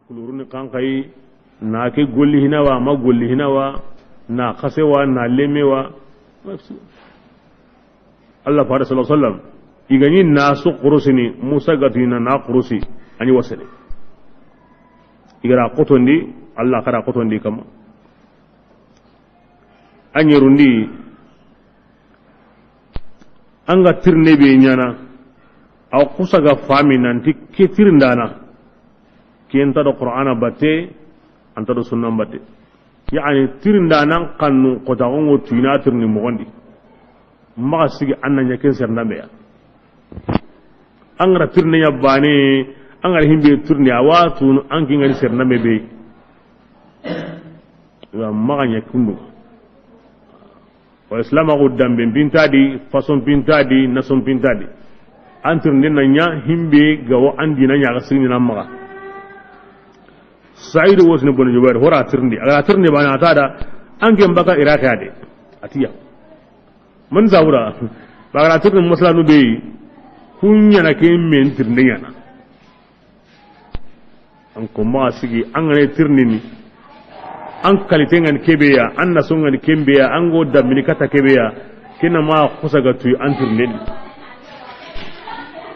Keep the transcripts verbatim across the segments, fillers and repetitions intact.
Kuluruni kankayi, na ke golli hina wa, ma golli hina wa, na xase wa, na leme wa. Allah fare sallallahu alaihi wasallam, i ga ni na su xurusini, Musa ga ti na na xurusi, a ni wasene. I ga ra xotondi, Allah xa ra xotondi kama. A ɲerundi, an ga tirinde be ɲaana, a xusa ga fami nanti ke tirindana, ke nta do Qur'ana batte, a nta do sunna batte. Yani tirindanan xannu xota xo ŋo tuyina tirindi moxondi. Maxa sigi an na ɲa ken sere ndambe ya. An ga ra tirinde ɲa bane, an ga ra himbe tirindi a wa tunu an ke ŋa ni sere ndambe be. Wa maxa ɲa kundu. Wa Islam a xo dambe pinta di, façon pinta di, nation pinta di. An tirinde na ɲa himbe ga wo an dina ɲa ga sini na maxa. Saïd wotini Bono Jubair, hora tirindi. A ga ra tirindi bana a ta da, an ke mbaka Iraq ya de. A ti ya. Man zawura. Ba ga ra tirindi masalanu be, kun ɲaana ke men tirinde ɲaana. An ko maxa sigi, an ga na tirindini. An kalite ŋa ni kebe ya, an nation ŋa ni kebe ya, an go dambini kata kebe ya. Kena maxa xusa ga tuyi an tirindini.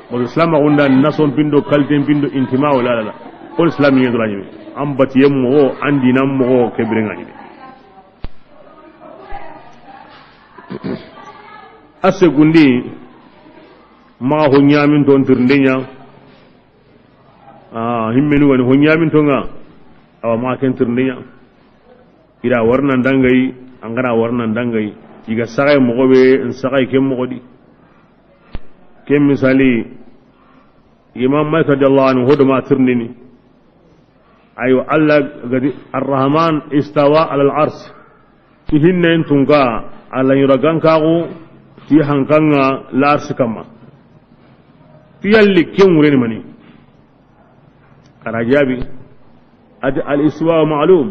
Bon, Islam a xo nda nation pindo, kalite pindo, intima wala la la. O Islam ɲa dura ɲi. An batiye moxo, an dina moxo, ke bire ŋa ɲi. A segundi, maxa ho ɲamin ton tirinde ɲa. A, himmenu ga ni ho ɲaminto ŋa, awa maxa ken tirindi ɲa. I da wari nan dangayi, an ga na wari nan dangayi. I ga saxay moxo be, n saxay ken moxo di. Ken misali, Imam Malik radiyallahu anhu, ho do ma tirindini. Aywa, Allah ga ti, Ar-Rahman istawa alal arsh. Ti hinne n tunka, Alla ɲura gankaxu, ti hankanŋa larsi kamma. Ti yalli ke ŋureni mani? A ra jaabi, a ti, al istiwa ma'lum.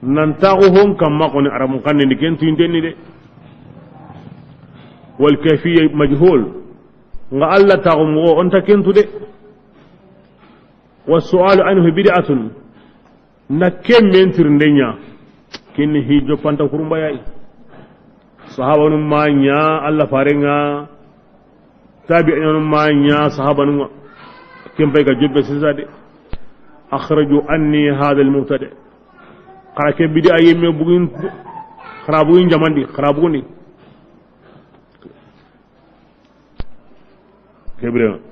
Nan taxu hon kamma xoni Arabun xannen di, ken tuyinten ni de. Wal kayfiyya majhul. Nga Alla taxu moxo, o nta ken tu de. Wa su'alu anhu bid'atun. Na ken men tirinde ɲa, ken ni hi joppanta kurumba yayi. Sahabanu ma ɲa Alla farenŋa, tabi'inu ma ɲa sahabanu ŋa. Ken pay ga joppe sisa de. Akhraju anni hadha al-mubtadi'. Xa ra ke bid'a yemme bugin, xa ra bugin jamandi, xa ra buguni. Ke bire.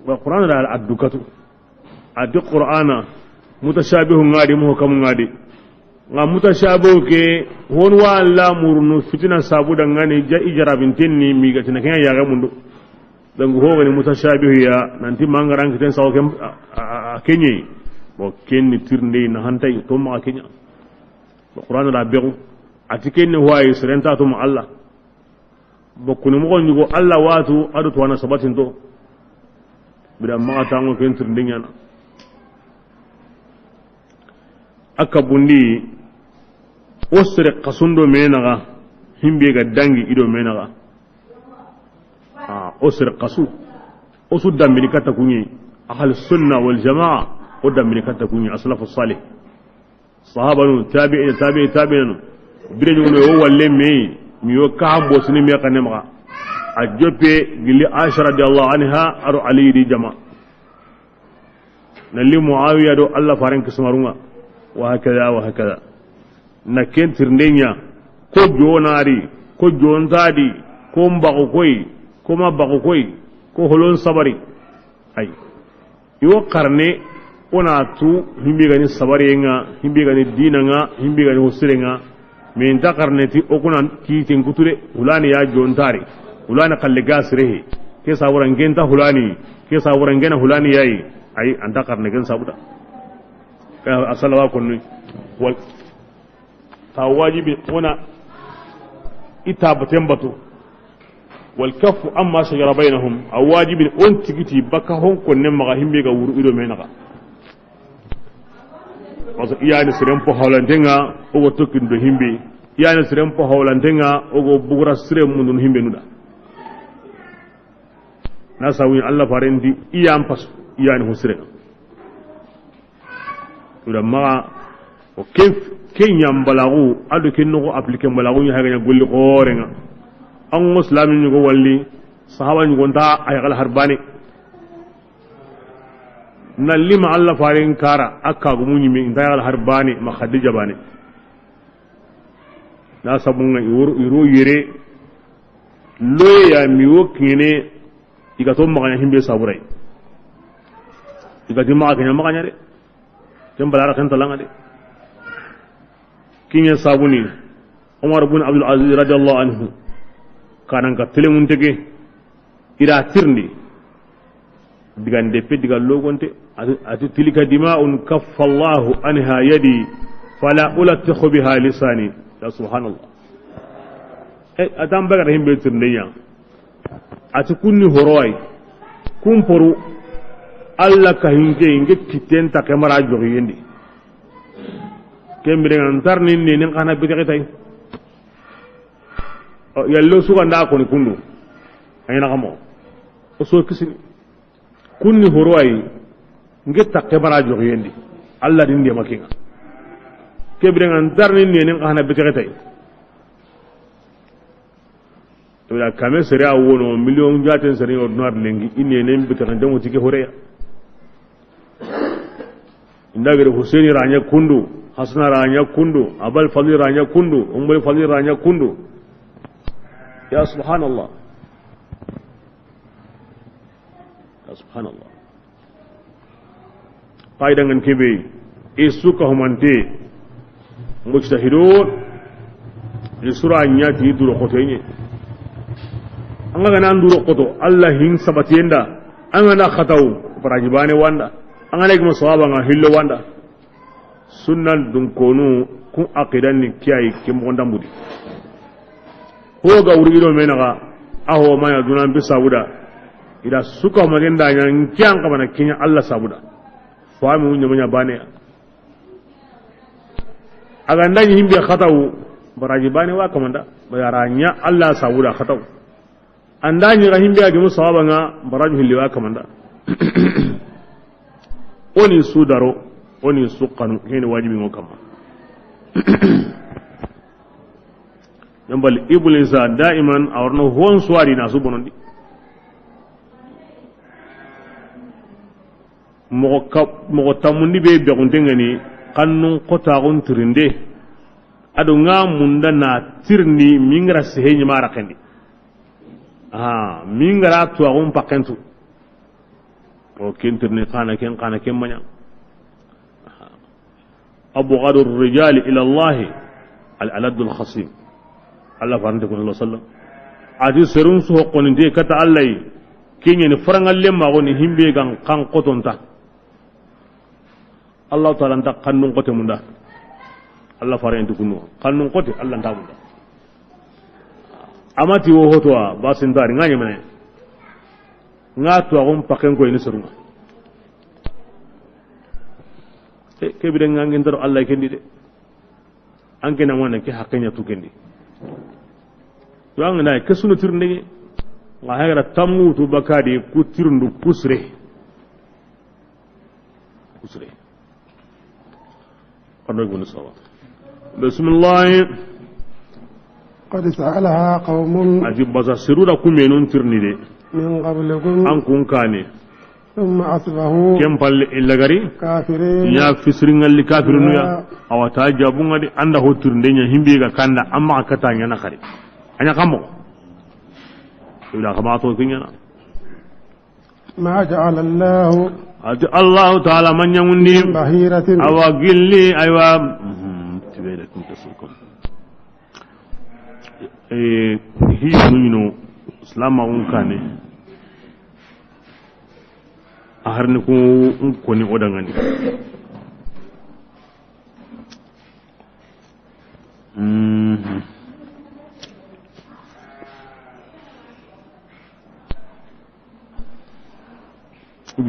Wa Qur'ana da a dukatu. A di Qur'ana mutashabihu ŋa di, muhkamu ŋa di. Nga mutashabihu ke, hon wa Alla murunu fitina sabu da ŋa ni ja i jarabinten ni mi ga ti na ken ya ga mundu. Donc ho ga ni mutashabihu ya, nanti mangaran kiten sawo ken, a, a, a, a ken ɲi. Bon, ken ni tirinde na hantay to ma ken ɲa. Bon, Qur'ana da bexu. A ti ken ni ho ayi sere nta to ma Alla. Bokkuni moxo ɲugo Alla watu, a do tuwana sabatinto. Bida maxa tanŋo ken tirindi ɲaana. A kabundi, o sere xasun do me naxa, himbe ga dangi i do me naxa. A, o sere xasu. O su dambini katta kuɲi. Ahal sunna wal jamaa, o dambini katta kuɲi. Aslafu salih. Sahabanu, tabi'i, tabi'i, tabi'inu. Bire ɲugono yo walle me, mi yo kahan bosini me xanne maxa. A joppe gilli Aisha radiyallahu anha, a do Ali di jama. Na li Muawiya do Alla faren kisimarunŋa. Wa hakada, wa hakada. Na ken tirinde ɲa, ko jonari, ko jontadi, ko mbaxu koy, ko ma baxu koy, ko holon sabari. Ay. I wo xarne, o na tu, himbe ga ni sabariye ŋa, himbe ga ni dina ŋa, himbe ga ni hosire ŋa. Me nta xarne ti o kuna kiiten kutu de, hulani ya jontari, hulani xalle ga sirehe, ke sabura ngenta hulani, ke sabura ngena hulani yayi. Ay, anta xarne ken sabuda. Ka asalawa konni. Wal Xa wajibi o na i tabaten batu. Wal kaffu amma shajara baynahum, a wajibi o n tigiti baka hon konne maxa himbe ga wuru i do me naxa. Parce que i ya ni siren po hawlanten ŋa, o go tokkin do himbe. I ya ni siren po hawlanten ŋa, o go bugura siren mundun himbe nuda. Na sawi Alla farenti i ya n pasu. Yani husrenga. Tura maxa o ke, ke ɲa mbalaxu, a do ke noxo appliquer mbalaxu ɲa, haga ɲa golli xorenga. An ŋo silami ɲugo walli, sahaba ɲugo nta a yaxal har bane. Na lima Allah faren kara, a kagumu ɲimi, nta yaxal har bane, ma Khadija bane. Na sabunga i wor-, i ro yere, loye ya mi wo kiɲene, i ga to maxa ɲa himbe saburai. I ga ti maxa kiɲa maxa ɲa de. Ken balara ken talanga de. Kiɲe sabuni, Umar bin Abdul Aziz radiyallahu anhu, kanan ka telemun tege, ira tirndi. Diga ndeppe, diga logonte, ati, ati, "Tilka dima'un kaffa Allahu anha yadi, fala ulattikhu biha lisani." Ya subhanallah. E, atan bagara himbe tirnde ɲa. Ati kunni horowai. Kun poru. Allah ka hinke, hinke kitten ta kemara jogi yendi. Kembire ngan tarni ne nin kana bitaki tay. O, yallo suga nda koni kundu. Ayna kamo. O so kisini. Kunni horo ayi, nge takke bara joxi yendi. Allah din de makinga. Kebire ngan darni nenen xana bitexetay. To da kame sere a wono, million jaten sere o noir lengi, inenen bitexen demo tike horeya. Inda gere Huseni ranya kundu, Hasana ranya kundu, Abal Fadli ranya kundu, Umbal Fadli ranya kundu. Ya subhanallah. Ya subhanallah. Qaida ngan kebe, e suka humante, mujtahidun, e sura nyati duro koto nye. Anga gana duro koto, Allah hin sabatenda, anga na khataw, barajibane wanda, anga na igma sawaba nga hillo wanda. Sunnan dun konu kun aqidan ni kiyayi ke moxon dambudi. Ko ga wuri ido menaxa, aho maya dunan bi sabuda. Ida suka magenda nya nkiyan kamana kinya Allah sabuda. Fami wunya manya bane. Aga ndani himbe khatawu, baraji bane wa kamanda. Bayaranya Allah sabuda khatawu. Anda ɲi ga himbe a gemu sawaba nga, baraju hilli wa kamanda. Oni su daro, oni su kanu, heni wajibi ngo kamma. Yambal Iblisa daiman a warno hon suwari na su bonondi. Moxo ka, moxo tammundi be bexunte ŋa ni, xannun xotaxun tirinde. A do ŋa munda na tirindi, mingara sehe ɲima raxendi. Ah, mingara tuwaxun paxentu. O ken tirindi xana ken, xana ken maɲa. أبغض الرجال إلى الله الألد الخصيم. Allah farante ko sallallahu alaihi wasallam. Ati serun su hokkoninte kata Allah yi. Kenyani farangalle ma goni himbe gan kan kotonta. Allah Ta'ala nta kannun kote munda. Allah farante kunu. Kannun kote Allah nta munda. Amati wo hotowa basintari nganya mene. Nga to agon paken ko ini serunga. E, ke bire nga ngen daro Allah kendi de. An ke na wana ke hakanya tu kendi. Yo an na ke sunu tirnde. Nga hagra tammu tu bakadi ku tirndu kusre. Kusre. Ano gunu sawa. Bismillah. قد سألها قوم Aji basa siru da kumenun tirni de. من قبلكم An kun kane. ثم أصبحوا Ken palle illagari. كافرين. Ya fisiringalli kafirinu ya. Ya. Awa ta jabunga di anda ho tirnde nya himbe ga kanda amma kata nya na kari. Anya kambo. Ila kama to kinyana. ما جعل الله Ati Allahu Ta'ala ma ɲaŋundi. من بحيرة Awa gilli, aywa. Mhm, tibere kun tasukon. E, hi nunu, Islam ma un kane. A harni ko un koni o dangani. Mhm.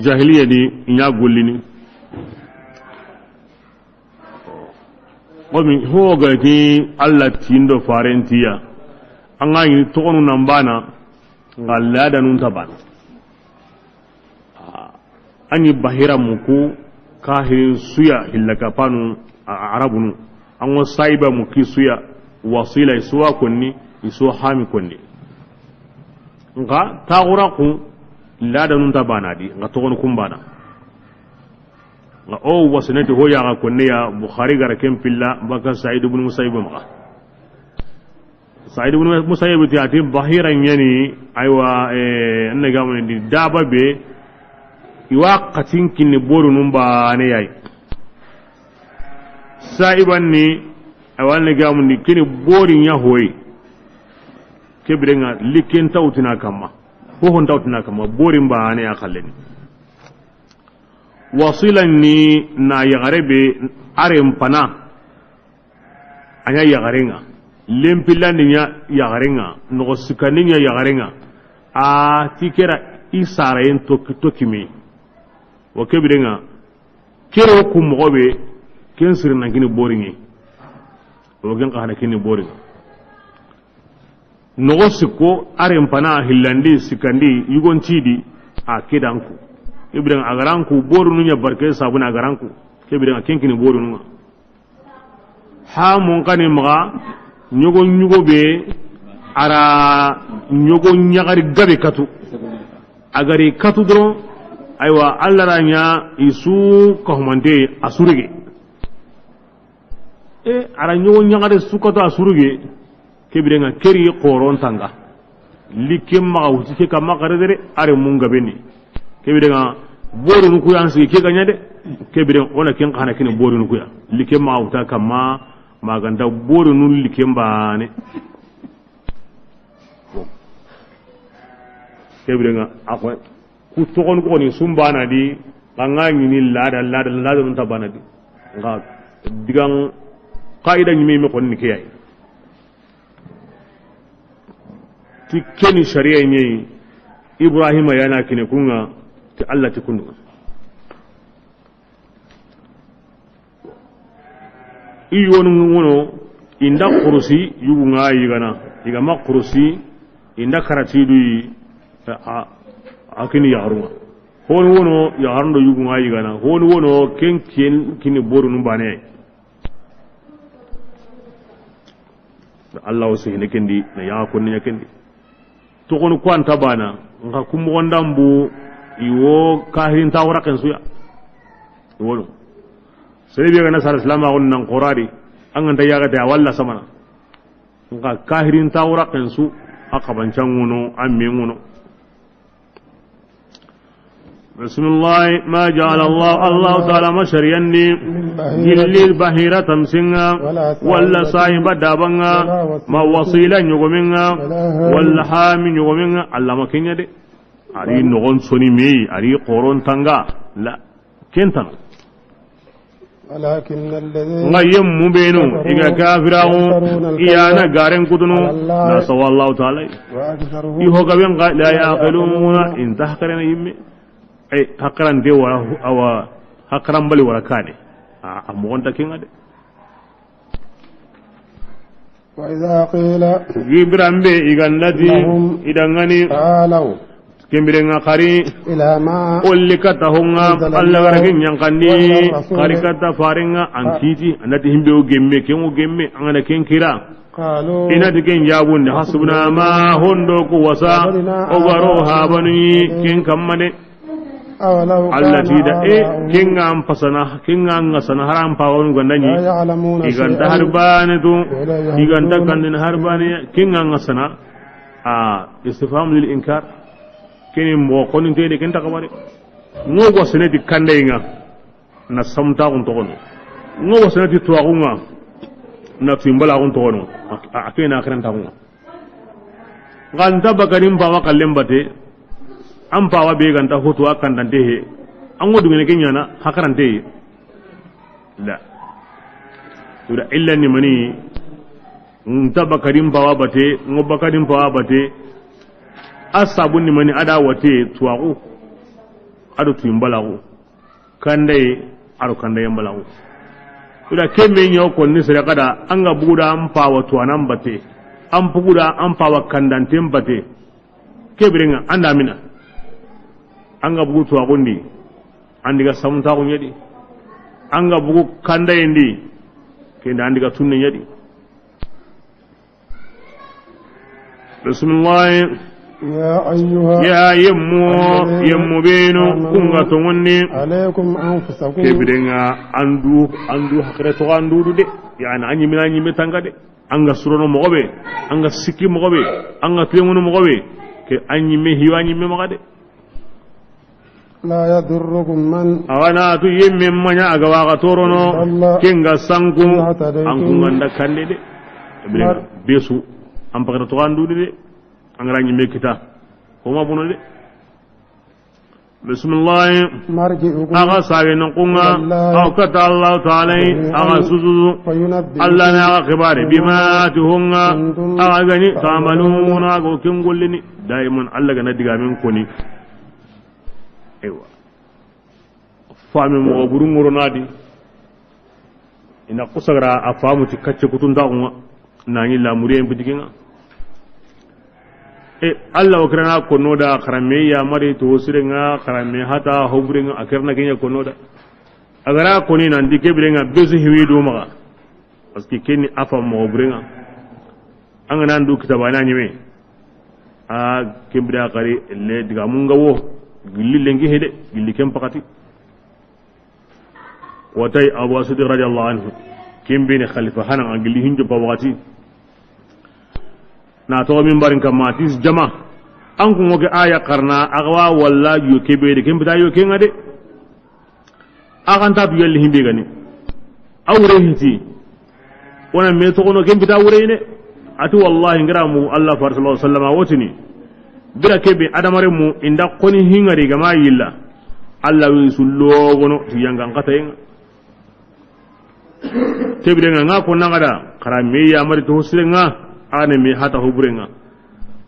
Jahiliya di, i ɲa gollini. Komi ho ga ti Allah tindo farentiya. An ga ɲi togonu nan bana, nga ladanun ta bana. Ah. An ɲi Bahira muku kahirin su ya hilla kapanu, a, a, Arabunu. An ŋo Sa'iba muki su ya, Wasila i su wa konni, i su Hami konni. Nxa taxura ku ladanun ta bana di, nxa toxonu kun bana. Nxa o wasinati ho yaxa konne ya, Bukhari gara ken pilla baka Sa'id ibn Musayyib maxa. Sa'id ibn Musayyib ti a ti Bahira ɲani, aywa, eh, an na ga mun di daba be, i wa xatin kinni borunun bane yayi. Sa'iban ni, aywa, an na ga mun di kini bori ɲa hoyi. Ke biren ŋa likken tawtina kamma. Hohon tawtina kamma, borin bane ya xalleni. Wasilan ni na yaxare be aren pana. A ɲa yaxaren ŋa. Lenpillandi ɲa yaxaren ŋa. Noxo sikkandi ɲa yaxaren ŋa. A ti kera i sarayen tokki tokki me. Wa ke biren ŋa, kero ku moxo be, ken siri nan kini borin ŋe. Wa ken xa hana kini borin ŋa. Noxo sikko, aren pana hillandi, sikkandi, yugon cidi, a ke dan ku. Ke biren ŋa a garan ku, borunu ɲa barke sabuna a garan ku. Ke biren ŋa ken kini borunu ŋa. Ha mun kani maxa, ɲogo ɲugo be, a ra ɲogo ɲaxari gabe katu. A gari katu doron, aywa, Alla ra ɲa i su kahumante a surige. E, a ra ɲogo ɲaxare su katu a surige, ke biren ŋa keri xoron tanga. Likke maxa wuti ke kamma xare dere, are mun gabeni. Ke biren ŋa, borunu ku yan sigi ke ga ɲa de, ke biren o na ken xa hana kini borunu ku ya. Likke maxa wuta kamma, maganta borunu likke bane. Ke biren ŋa, a ko, ku toxon ko ni sumbana di, xa ŋa ɲini lada, lada, lada nun ta bana di. Nxa digan qaida ɲi me, me xonni ke yayi. Ti keni sariya ɲeyi, Ibrahima yana kine kun ŋa, ti Alla ti kundu. I yonu ŋono, inda kurusi yugu ŋa yigana, i ga ma kurusi, inda karati du yi, a, a, a kini yaxarun ŋa. Honi wono yaxarun do yugu ŋa yigana, honi wono ken ken kini borunu bane. Alla wo sehene kendi, na yaxa konni ɲa kendi. Toxonu ku an ta bana, nxa ku moxondanbu, i wo kahirin ta wara ken su ya. I wono. Sere be ga na sara silamaxun nan xoradi, an ga nta yaxete a walla samana. Nxa kahirin ta wara ken su, a xabancan ŋono, a me ŋono. Bismillah, ma ja'ala Allah, Allah ta'ala ma shariyandi, من بحيرة gilli bahira tamsin ŋa, ولا سائبة walla sahiba daban ŋa, ولا وصيلة ma wasila ɲogomen ŋa, ولا هادي walla hami ɲogomen ŋa, Alla ma ken ɲa de. A ri noxon soni me yi, a ri xoron tanga, la, ken tana. ولكن الذين Nxa yemmu benu, كفروا i ga kafiraxu, يفترون الكذب i yana garen kutunu, على الله na sawa Allahu ta'ala. وأكثرهم I ho gaben ga, la yaqiluna, i nta hakarana yimme. Ay, hakarante wara, awa, hakaran bali wara kane. A, a moxonta ken ŋa de. وإذا قيل Gibiran be i ga nda ti, لهم i danŋani, تعالوا ken biren ŋa xari, إلى ما olli katta ho ŋa, أنزل الله Alla ga ra ke ɲankandi, وإلى الرسول xari katta faren ŋa, an kiiti, a nda ti himbe o gemme, ken o gemme, an ga na ken kira. قالوا I na ti ken jabundi, حسبنا ma hondo ku wasa, وجدنا o ga ro آباءنا habanu yi, ken kamma de. أولو Alla كان ti da, e, آباؤهم ken ŋa an pasana, ken ŋa an ŋa sana, haran pawanu ga nda ɲi. لا يعلمون I ga nta شيئا har bane tu, ولا يهتدون i ga nta kandini har bane, ken ŋa an ŋa sana. A, istifham lil inkar. Keni moxo xoni nte de, ken ta xabari. Ŋo go seneti kandai ŋa, na samtaxun toxono. Ŋo go seneti tuwaxu ŋa, na tuyimbalaxun toxono. A, a, a kena xirentaxu ŋa. Nxa nta bakari n pawa kallen bate, an pawa be ga nta hoto a kandante he. An ŋo dungene ke ɲana, hakarante he. La. Tura illa ni mani, nta bakari n pawa bate, ŋo bakari n pawa bate, a sabun ni mani, a da wate, tuwaxu, a do tuyimbalaxu. Kandaye, a ro kandaye mbalaxu. Ida ke me ɲa wo konni sere xada, an ga buguda an pawa tuwanan bate, an buguda an pawa kandanten bate. Ke biren ŋa, an da mina. An ga bugu tuwaxundi, An di ga samuntaxu ɲa di. An ga bugu kandayen di. Ken da an di ga tunne ɲa di. Bismillah. يا أيها Ya yemmu, الذين yemmu benu, آمنوا kun ga tonŋundi. عليكم أنفسكم. Ke biren ŋa an du, an du hakire to an du du de. Yani an ɲi me na ɲi me tanga de. An ga surono moxo be, an ga sikki moxo be, an ga tuyeŋunu moxo be, ke an ɲi me hiwa ɲi me maxa de. لا يضركم من A ga na tu yemme maɲa a ga wa ga torono, ضل ken ga sanku, إذا اهتديتم. An kun ga nda kande de. Biren ŋa, besu, an pakata to an du de, an ga ra ɲi me kita, ko ma bono de. Bismillah. مرجعكم Axa saage noxun ŋa, إلى الله axa kata Allahu Taala yi, axa جميعا sususu. فينبئكم Alla na axa xibaari, بما bima ti ho ŋa, كنتم axa ga ni, تعملون تعملون, axa ga ken gollini. Daiman Alla ga na digamen koni. Eywa. Faami moxo buru ŋoro na di. I na ku sagara a faamu ti kacce kutuntaxu ŋa, na ɲi lamuriyen pitiken ŋa. E, Alla wa kirana konno da, xara me yamari to siren ŋa, xara me hata ho buren ŋa, a kirana ken ɲa konno da. A ga ra koni nan ti ke biren ŋa besu hiwi do maxa. Parce que ken ni a faamu moxo buren ŋa. An ga na an du kitabana ɲeme. A ken bire xari le digamun ga wo. Gilli lenki hede, gilli ken pakati. Watay Abu Siddiq radiyallahu anhu. Ken beni xalifa hana an gilli hinjo pa wakati. Na to minbarin kamma ti jama. An ku ŋo ke aya xarana, a ga wa walla yo ke be de, ken bita yo ke ŋa de. A ga nta tu yalli himbe gani. A wure hiti. Wona me toxono ken bita wure ne. A ti wallahi n ga ra mu Alla fare sallallahu alaihi wasallam a wo tini. Bira ke be adamare mu inda koni hingari ga ma yilla. Alla wi su logono ti yangan katayen ŋa. Ke biren ŋa n ga ko na ŋa da, xara me yamari to siren ŋa, a ne me hata ho buren ŋa.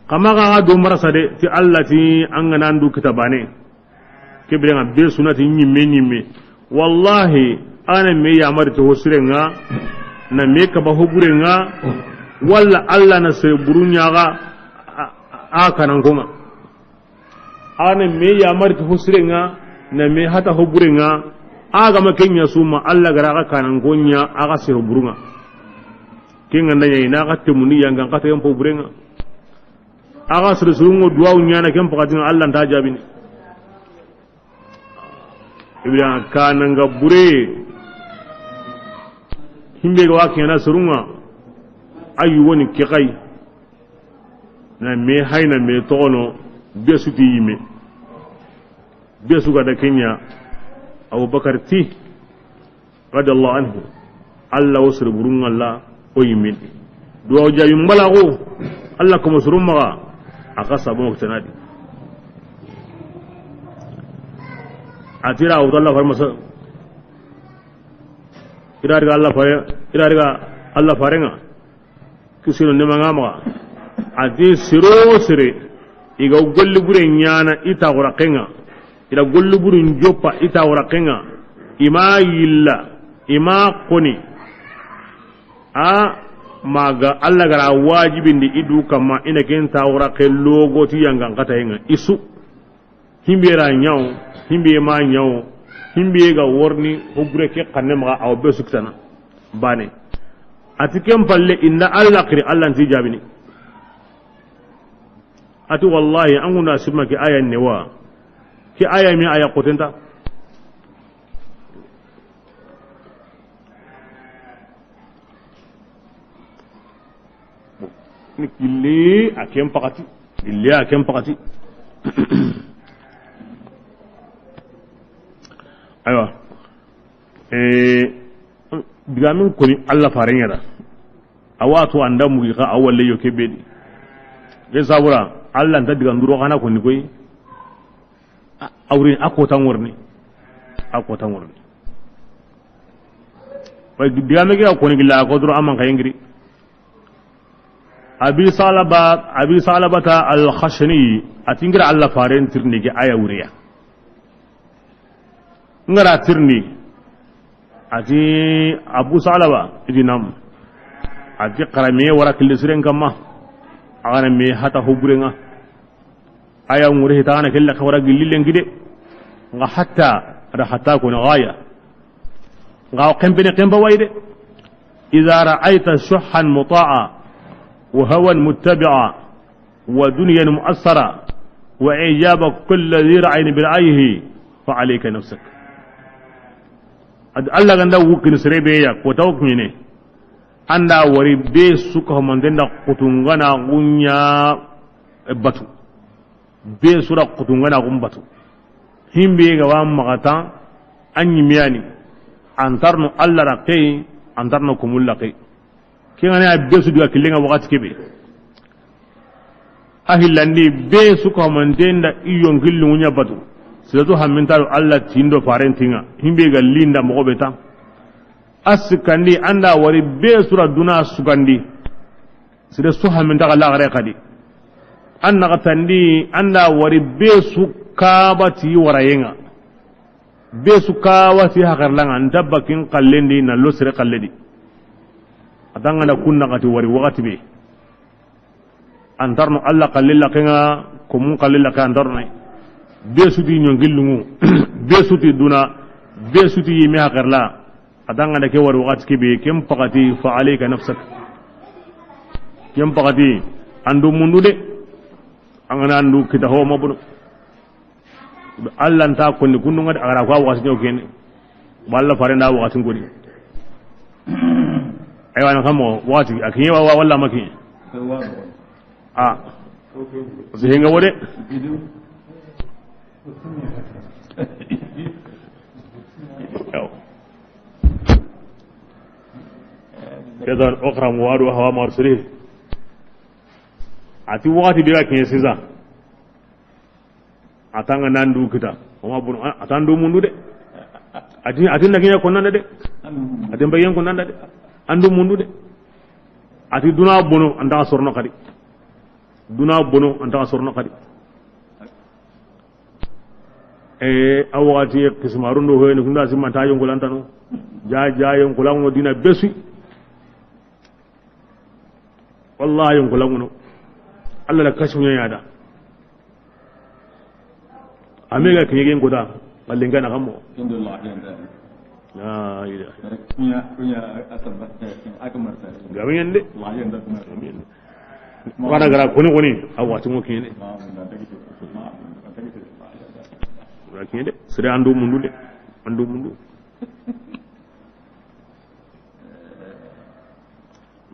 Kama ga ga do marasa de, ti Alla ti an ga na an du kitabane. Ke biren ŋa be su na ti ɲi me ɲi me. Wallahi, a ne me yamari to siren ŋa, na me kaba ho buren ŋa, walla Alla na sere buru ɲa ga, a, a, a kanan ko ŋa. A ne me yamari to siren ŋa, na me hata ho buren ŋa, a ga ma ken ɲa su ma Alla ga ra ga kanan ko ɲa, a ga sere buru ŋa. Ken ŋa nda ɲa i na ga temundi yangan katayen po buren ŋa. A ga sere surun ŋo duwawu ɲaana ken pakati ŋa Alla nta jaabini. Ibra kananga bure. Himbe ga wa kena surun ŋa. Ayu woni ke xay. Na me hayna me toxono besu ti yime. Besu ga da ken ɲa. Abubakar ti. Radiyallahu anhu. Alla wo sere burun ŋa Alla wo yimmin. Duwa jaabi mbalaxu. Alla ko ma surun maxa. A xa sabo tanadi. A ti ra wutu Alla fare masa. I ra daga Alla fare, i ra daga Alla fare ŋa. Kisino nema ŋa maxa. A ti siro sire. I ga golli bure ɲaana i ta xura ke ŋa. I da golli bure njoppa i ta xura ke ŋa. I ma yilla. I ma koni. A ma ga Alla ga ra wajibindi i du kamma i na ken ta xura ke logo ti yangan katayen ŋa. I su. Himbe ra ɲa wo, himbe ma ɲa wo, himbe ga worni ho bure ke xanne maxa a wo be su kitana. Bane. A ti ken palle inda Alla xiri Alla nti jaabini. A ti wallahi an gunda sima ke aya ne wa. Ke aya mi aya xotenta. Ni gilli a ken pakati. Gilli a ken pakati. Aywa. Eh, digamin koni Alla faren ŋa da. A wa to anda mugi xa a walle yo ke be di. Be sabura Alla nta digan duro xana koni koy. A, a wure a kota ŋorni. A kota ŋorni. Way digame ke a koni gilla a ko duro aman kayengiri. Abi Salaba, Abi Salabata al-Khashani, a ti n gira Alla faren tirni ke aya wuriya. N gara tirni. A ti Abu Salaba, i ti nam. A ti xara me wara killi siren kamma. A ga na me hata ho buren ŋa. Aya ŋure hita a ga na kella xawara gilli lenki de. Nga hatta Da hatta ko na gaya. Nga o kempene kemba wayde. Idha ra'ayta shuhhan muta'a wa hawan muttabi'a wa dunyan mu'assara wa ijaba kulli dhi ra'yin bi ra'yihi fa alayka nafsak. Ad Allah ganda wukini serebe ya ko taw kine. Anda wari be suka mantenda kutungana gunya batu. Be sura kutungana gumbatu. Himbe ga wa magata an yimiyani. Antarno Allah raqe, antarno kumulla qe. Kengane a be su diga killenga wakati kebe. A hillandi be su ka mantenda iyon gillu nya batu. Silatu hamintaru Allah tindo farentinga. Himbe ga linda mogo beta. Asikandi anda wari be sura duna sugandi. Sire su haminta ga lagare kadi. An naxatandi anda wari be su kabati warayenga. Be su kawati hakarlanga nta bakin kallendi na lo sire kalledi. Atanga na kunna kati wari wakati be. Antarno Allah kallilla kenga ko mun kallilla ke antarno. Be su ti nyongillungu. Be su ti duna. Be su ti yime hakarla. Atanga da ke wari wakati ke be kem pakati fa alayka nafsak. Kem pakati andu mundu de. Angana andu kita ho mabuno. Allah nta konni kundu ngadi agara ko wakati nyo kene. Walla farenda wakati ngodi. Aywa na kamo wakati akinye wa walla makinye. A. Zihinga wode. Yaw. Kedan okra muwadu hawa marsuri. Ati wakati biya kinye siza. Atanga nandu kita. Oma bunu atandu mundu de. Ati ati nakinya konanda de. Ati mbayen konanda de. Andu mundu de. Ati duna bono anta sorno kadi. Duna bono anta sorno kadi. E awati kismarundo hoyni kunda simanta yonkolantano. Ja ja yonkolango dina besu. Wallahi yonkolangono. Allah la kasunya yada. Amega kinyegen koda. Ballinga na kamo. Alhamdulillah. La ilaha. Kunya kunya asabar. Akamar. Gamin de. Wallahi yanda kuma. Gamin. Wana gara koni koni. Awati mo kine. Wala kine de. Sere andu mundu de. Andu mundu.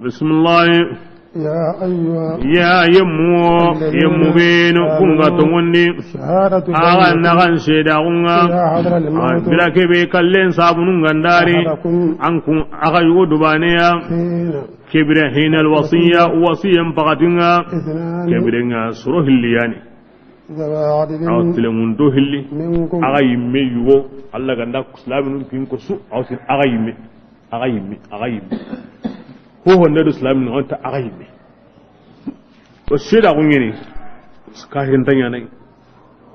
Bismillah. يا أيها Ya yemmu, الذين yemmu benu, آمنوا kunga tongondi. شهادة Aga بينكم nagan seda kunga. إذا حضر الموت Bila kebe kallen sabunun gandari. أحدكم An kun aga yugo dubaneya. حين Kebire hinal wasiya, wasiyen pakatinga. اثنان Kebire nga soro hilliyani. ذوى عدل Aw tilengun do hilli. منكم Aga yimme yugo. Allah ganda islaminu kin ko su. Aw sin aga yimme. Aga yimme. Aga yimme. Ho honda do islaminu anta aga yimme. O seda ko ngeni. Kahirin tanya nay.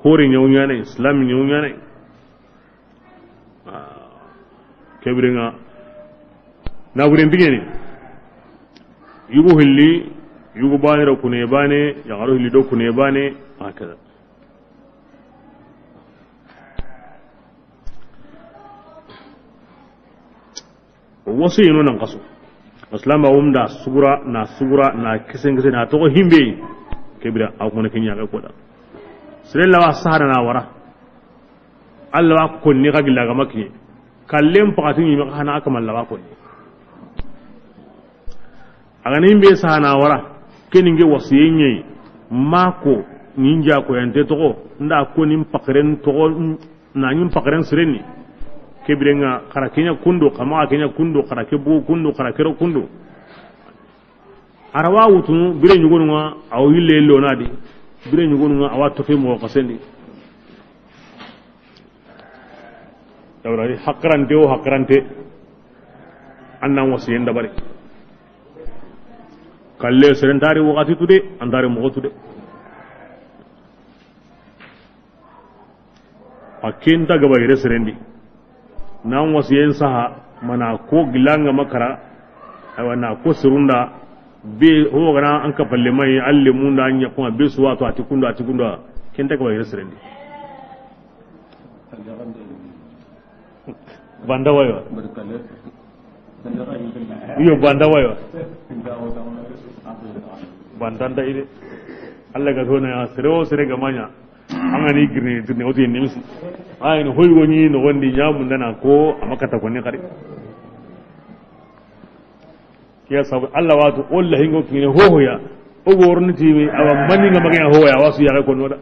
Hore nyaw nya nay. Islam nyaw nya nay. Kebirenga. Na wuren bigeni. Yugo hilli. Yugo bane ro kune bane. Yagaro hilli do kune bane. Hakada. Wasu yino nan kaso. Islam ba wumda sugura na sugura na kisen kisen na togo himbe. Kebira aw kuma kinya ga koda. Sirella wa sahara na wara. Allah wa konni ka gilla ga makki. Kallen pakati ni maka hana aka malla wa konni. Aga ni mbe sahana wara. Keni nge wasiyen ɲeyi. Mako ninja ko yante togo. Nda ko nin pakren togo. Na ɲin pakren sireni. Kebirenga kara kenya kundo, kama kenya kundo, kara kebu kundo, kara kero kundo. Arawa wutunu bire ɲugonunga awa yille yille onadi. Bire ɲugonunga awa toke moxo kasendi. Dawrari hakkarante o hakkarante. Annan wasiyen dabari. Kalle serentari wakati tude, antari moxo tude. A kenta gaba yere serendi. Nan wasiyen saha mana ko gilanga makara. Awa na ko serunda be ho gana an ka palle mai alle munda nya kuma be suwa to ati kunda ati kunda. Kenta gaba yere serendi. Banda wayo. Iyo, banda wayo. Bantanta ide. Allah ga tona ya sere o sere ga maña. An ga ni girni tirni o ti nimsi. Ay no hoy woni no wondi ñamundana ko a ma kata ko ni xari. Kiya sabu Allah watu o la hingo kine hohoya. O gorni ti awa mani nga magana hohoya wasu ya ko noda.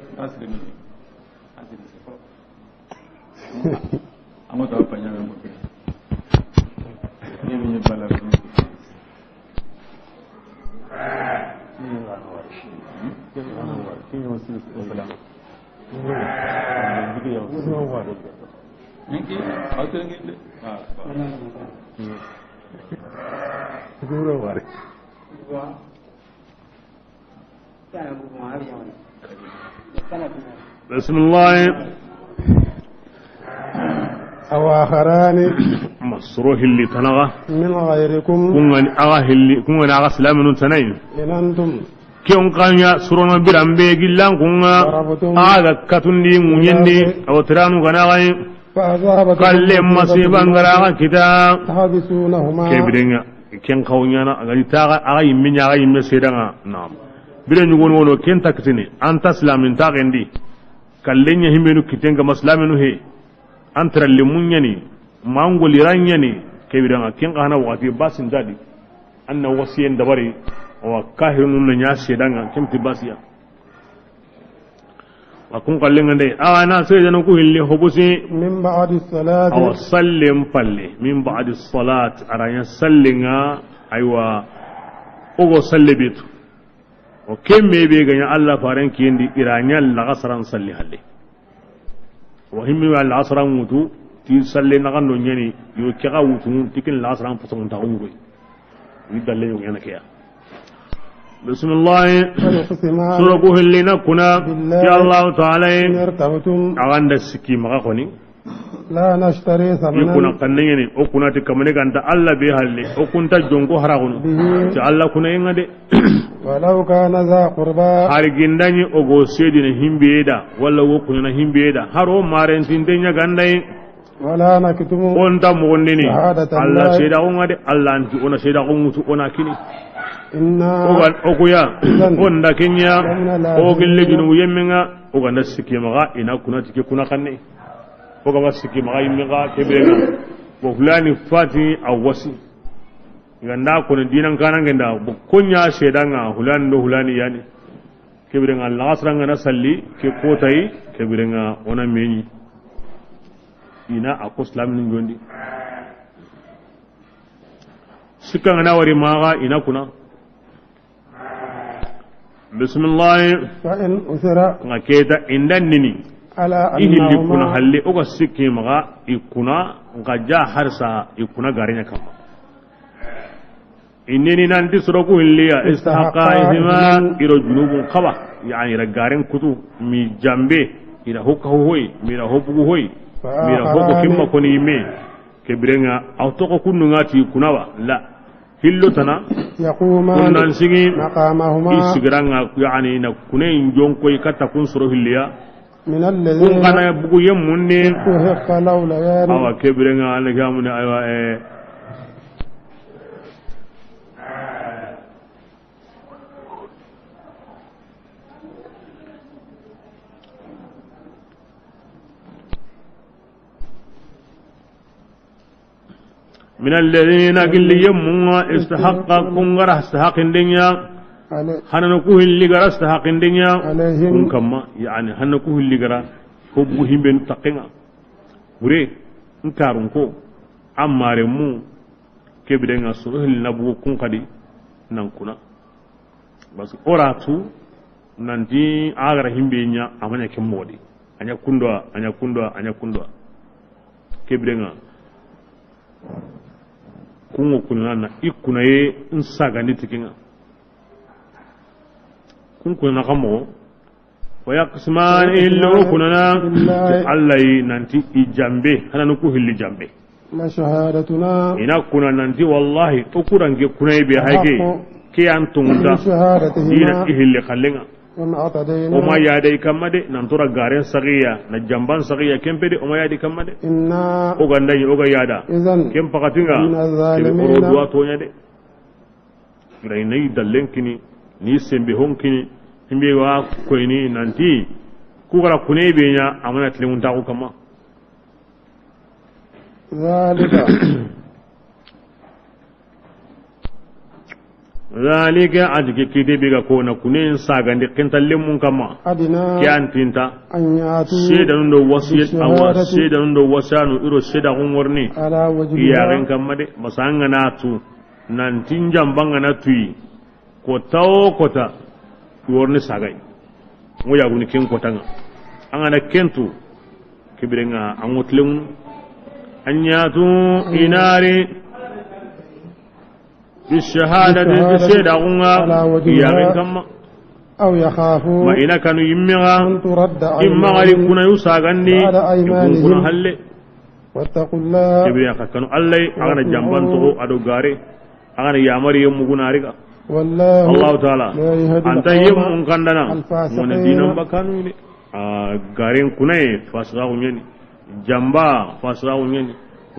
بسم الله. أو آخران. Ma soro hilli tana ga. من غيركم. Kun ga ni axa hilli, kun ga ni axa silaminu tana yi. إن أنتم. Ken xa ña sorono biranbe gillan kun ga. ضربتم. Axa ga katundi ŋuñendi. في الأرض. Awa tiranu ga na axa yi. فأصابتكم. Kalle مصيبة. Masiba ngara axa kita. تحبسونهما. Ke birenga. Ken xaw ñana a ga di taxa axa yimme ña axa yimme sedanga. Naam. Bire ñugono wono ken takitini anta silamin taxendi. Kalle ña himbenu kitenga ma silaminu he. An tara limu ñani, mangoli ra ñani, ke biranga ken xa na waxati basin dadi. An na wasiyen dabari, wa kahirun na ña sedanga, ken ti basiya. Wa kun kallenga ndey, awa na sedana ku hilli hobusi. من بعد الصلاة. Awa sallen palle, min ba'di salat, aranya sallenga, aywa, ogo salle betu. O kemme be ganya Allah faren kindi iranya laxasaran salli halle. Wa himmi wa laxasaran wutu ti salle na gando ñani yo kega wutu tikin laxasaran fason ta wutu. Ni dalle yo ñana keya. Bismillah. ويقسمان. Sura ku hillina kuna. بالله. Ya Allah ta'ala. إن ارتبتم. Aganda sikki maga koni. لا نشتري ثمنا. I kuna kannengeni, o kuna ti kamane ganta Allah be halle, o kunta jonko haragunu. به. Ti Allah kuna yenga de. ولو كان ذا قربى. Har gindani o go sedina himbe da, wala wo kuna himbe da, har o marentinde nya gandai. ولا نكتم. Onta mogondini. شهادة الله. Allah seda o nga de, Allah anti ona seda o mutu ona kini. إنا. O gan o kuya. إذا. Onda kenya. لمن الآثمين. O gille junu yemmenga, o ganda sikki maga ina kuna tike kuna kanne. O ga ba sikki maxa yimme xa kebe ga. Bo hulani fati a wasi. Ganda ko ne dinan kana ngenda bo konya sedanga hulani do hulani yani. Kebire nga laxasranga na salli ke kotai kebire nga ona meni. Ina a ko islam ni ngondi. Sikka nga na wari maxa ina kuna. Bismillah. فإن عثر. Nga keta indan nini. على أنهما. I hilli kuna halle o ga sikki maxa i kuna nga ja harsa i kuna garinya kama. Inini nanti soroku hilliya. استحقا. استحقا إثما. Iro junubun kaba. Yani ira garen kutu mi jambe. Ira hokka hoy, mi ira hobugu hoy. Mi ira hokko. فآخران. Kimma koni yimme. Kebirenga aw toko kunnu ngati kunawa. La. Hillo tana. يقومان. Kunnan sigi. مقامهما. I sigiranga yani na kunen jonko i katta kun soro hilliya. من الذين. Kun kana bugu yemmunni. استحق الأوليان. Awa kebirenga algamuni aywa eh. من الذين gilli yemmunga استحق kun gara istihaqindenya. علي-. Hanano ku hilli gara istihaqindenya. عليهم. Kun kamma yani hanano ku hilli gara hobbu himben takenga. Hure nkarun ko amare mu kebirenga soro hilli nabu kun kadi nan kuna. Parce que oratu nanti agara himbe nya amanya kemmodi. Anya kundwa, anya kundwa, anya kundwa. Kebirenga. Kungo kunana ikuna ye nsagandi tikinga. Kun kunana kamo. ويقسمان إلا kunana. بالله. Allah yi nanti i jambe. Hananu ku hilli jambe. لشهادتنا. Ina kuna nanti wallahi o kurange kunay be hayke. أحق. Ke an tunta. من شهادتهما. Ina i hilli kallenga. وما اعتدينا. O ma yaada i kamma de, nan tora garen sagiya, na jamban sagiya, ken pe de, o ma yaada i kamma de. إنا. O ga nda ɲi, o ga yaada. إذا. Ken pakati ŋa, لمن الظالمين. Ke be o ro duwa toɲa de. Ira i na i dallen kini, ni sembe hon kini, himbe wa koyini nanti, ku gara kune be ɲa, a ma na tilemun taxu kamma. ذلك. Zalika, a ti ke kite be ga ko na kunen sagandi kintallemun kamma. أدنى. Ke an tinta. أن يأتوا. Seedanun do wasiyat, awa, بالشهادة. Seedanun do wasanu, iro seeda xun worni. على وجهها. Yaxen kamma de, basa an ga na tu, nan ti n jamban ga na tuyi, kota o kota, i worni sagay. Ngo yaguni ken kota ŋa. An ga na ken tu, ke bire ŋa, an ŋo tilemun. An yatu i na ri. Bishahadati, bi seeda xun ŋa, على وجهها. Yaxen kamma. أو يخافوا. Ma i na kanu yimme ga. أن ترد أيمان. Imma gari kuna yu sagandi. بعد أيمانهم. Kun kuna halle. واتقوا الله. Ke bire xa kanu Allah, a ga na jamban toxo, a do gare. A ga na yamari yemmu guna riga. والله. Allahu Taala. لا يهدي القوم. Anta yemmun kandana. الفاسقين. Mona dinan bakanu ne. A garen kunaye, fasiqaxu ɲeni. Jamba, fasiqaxu ɲeni.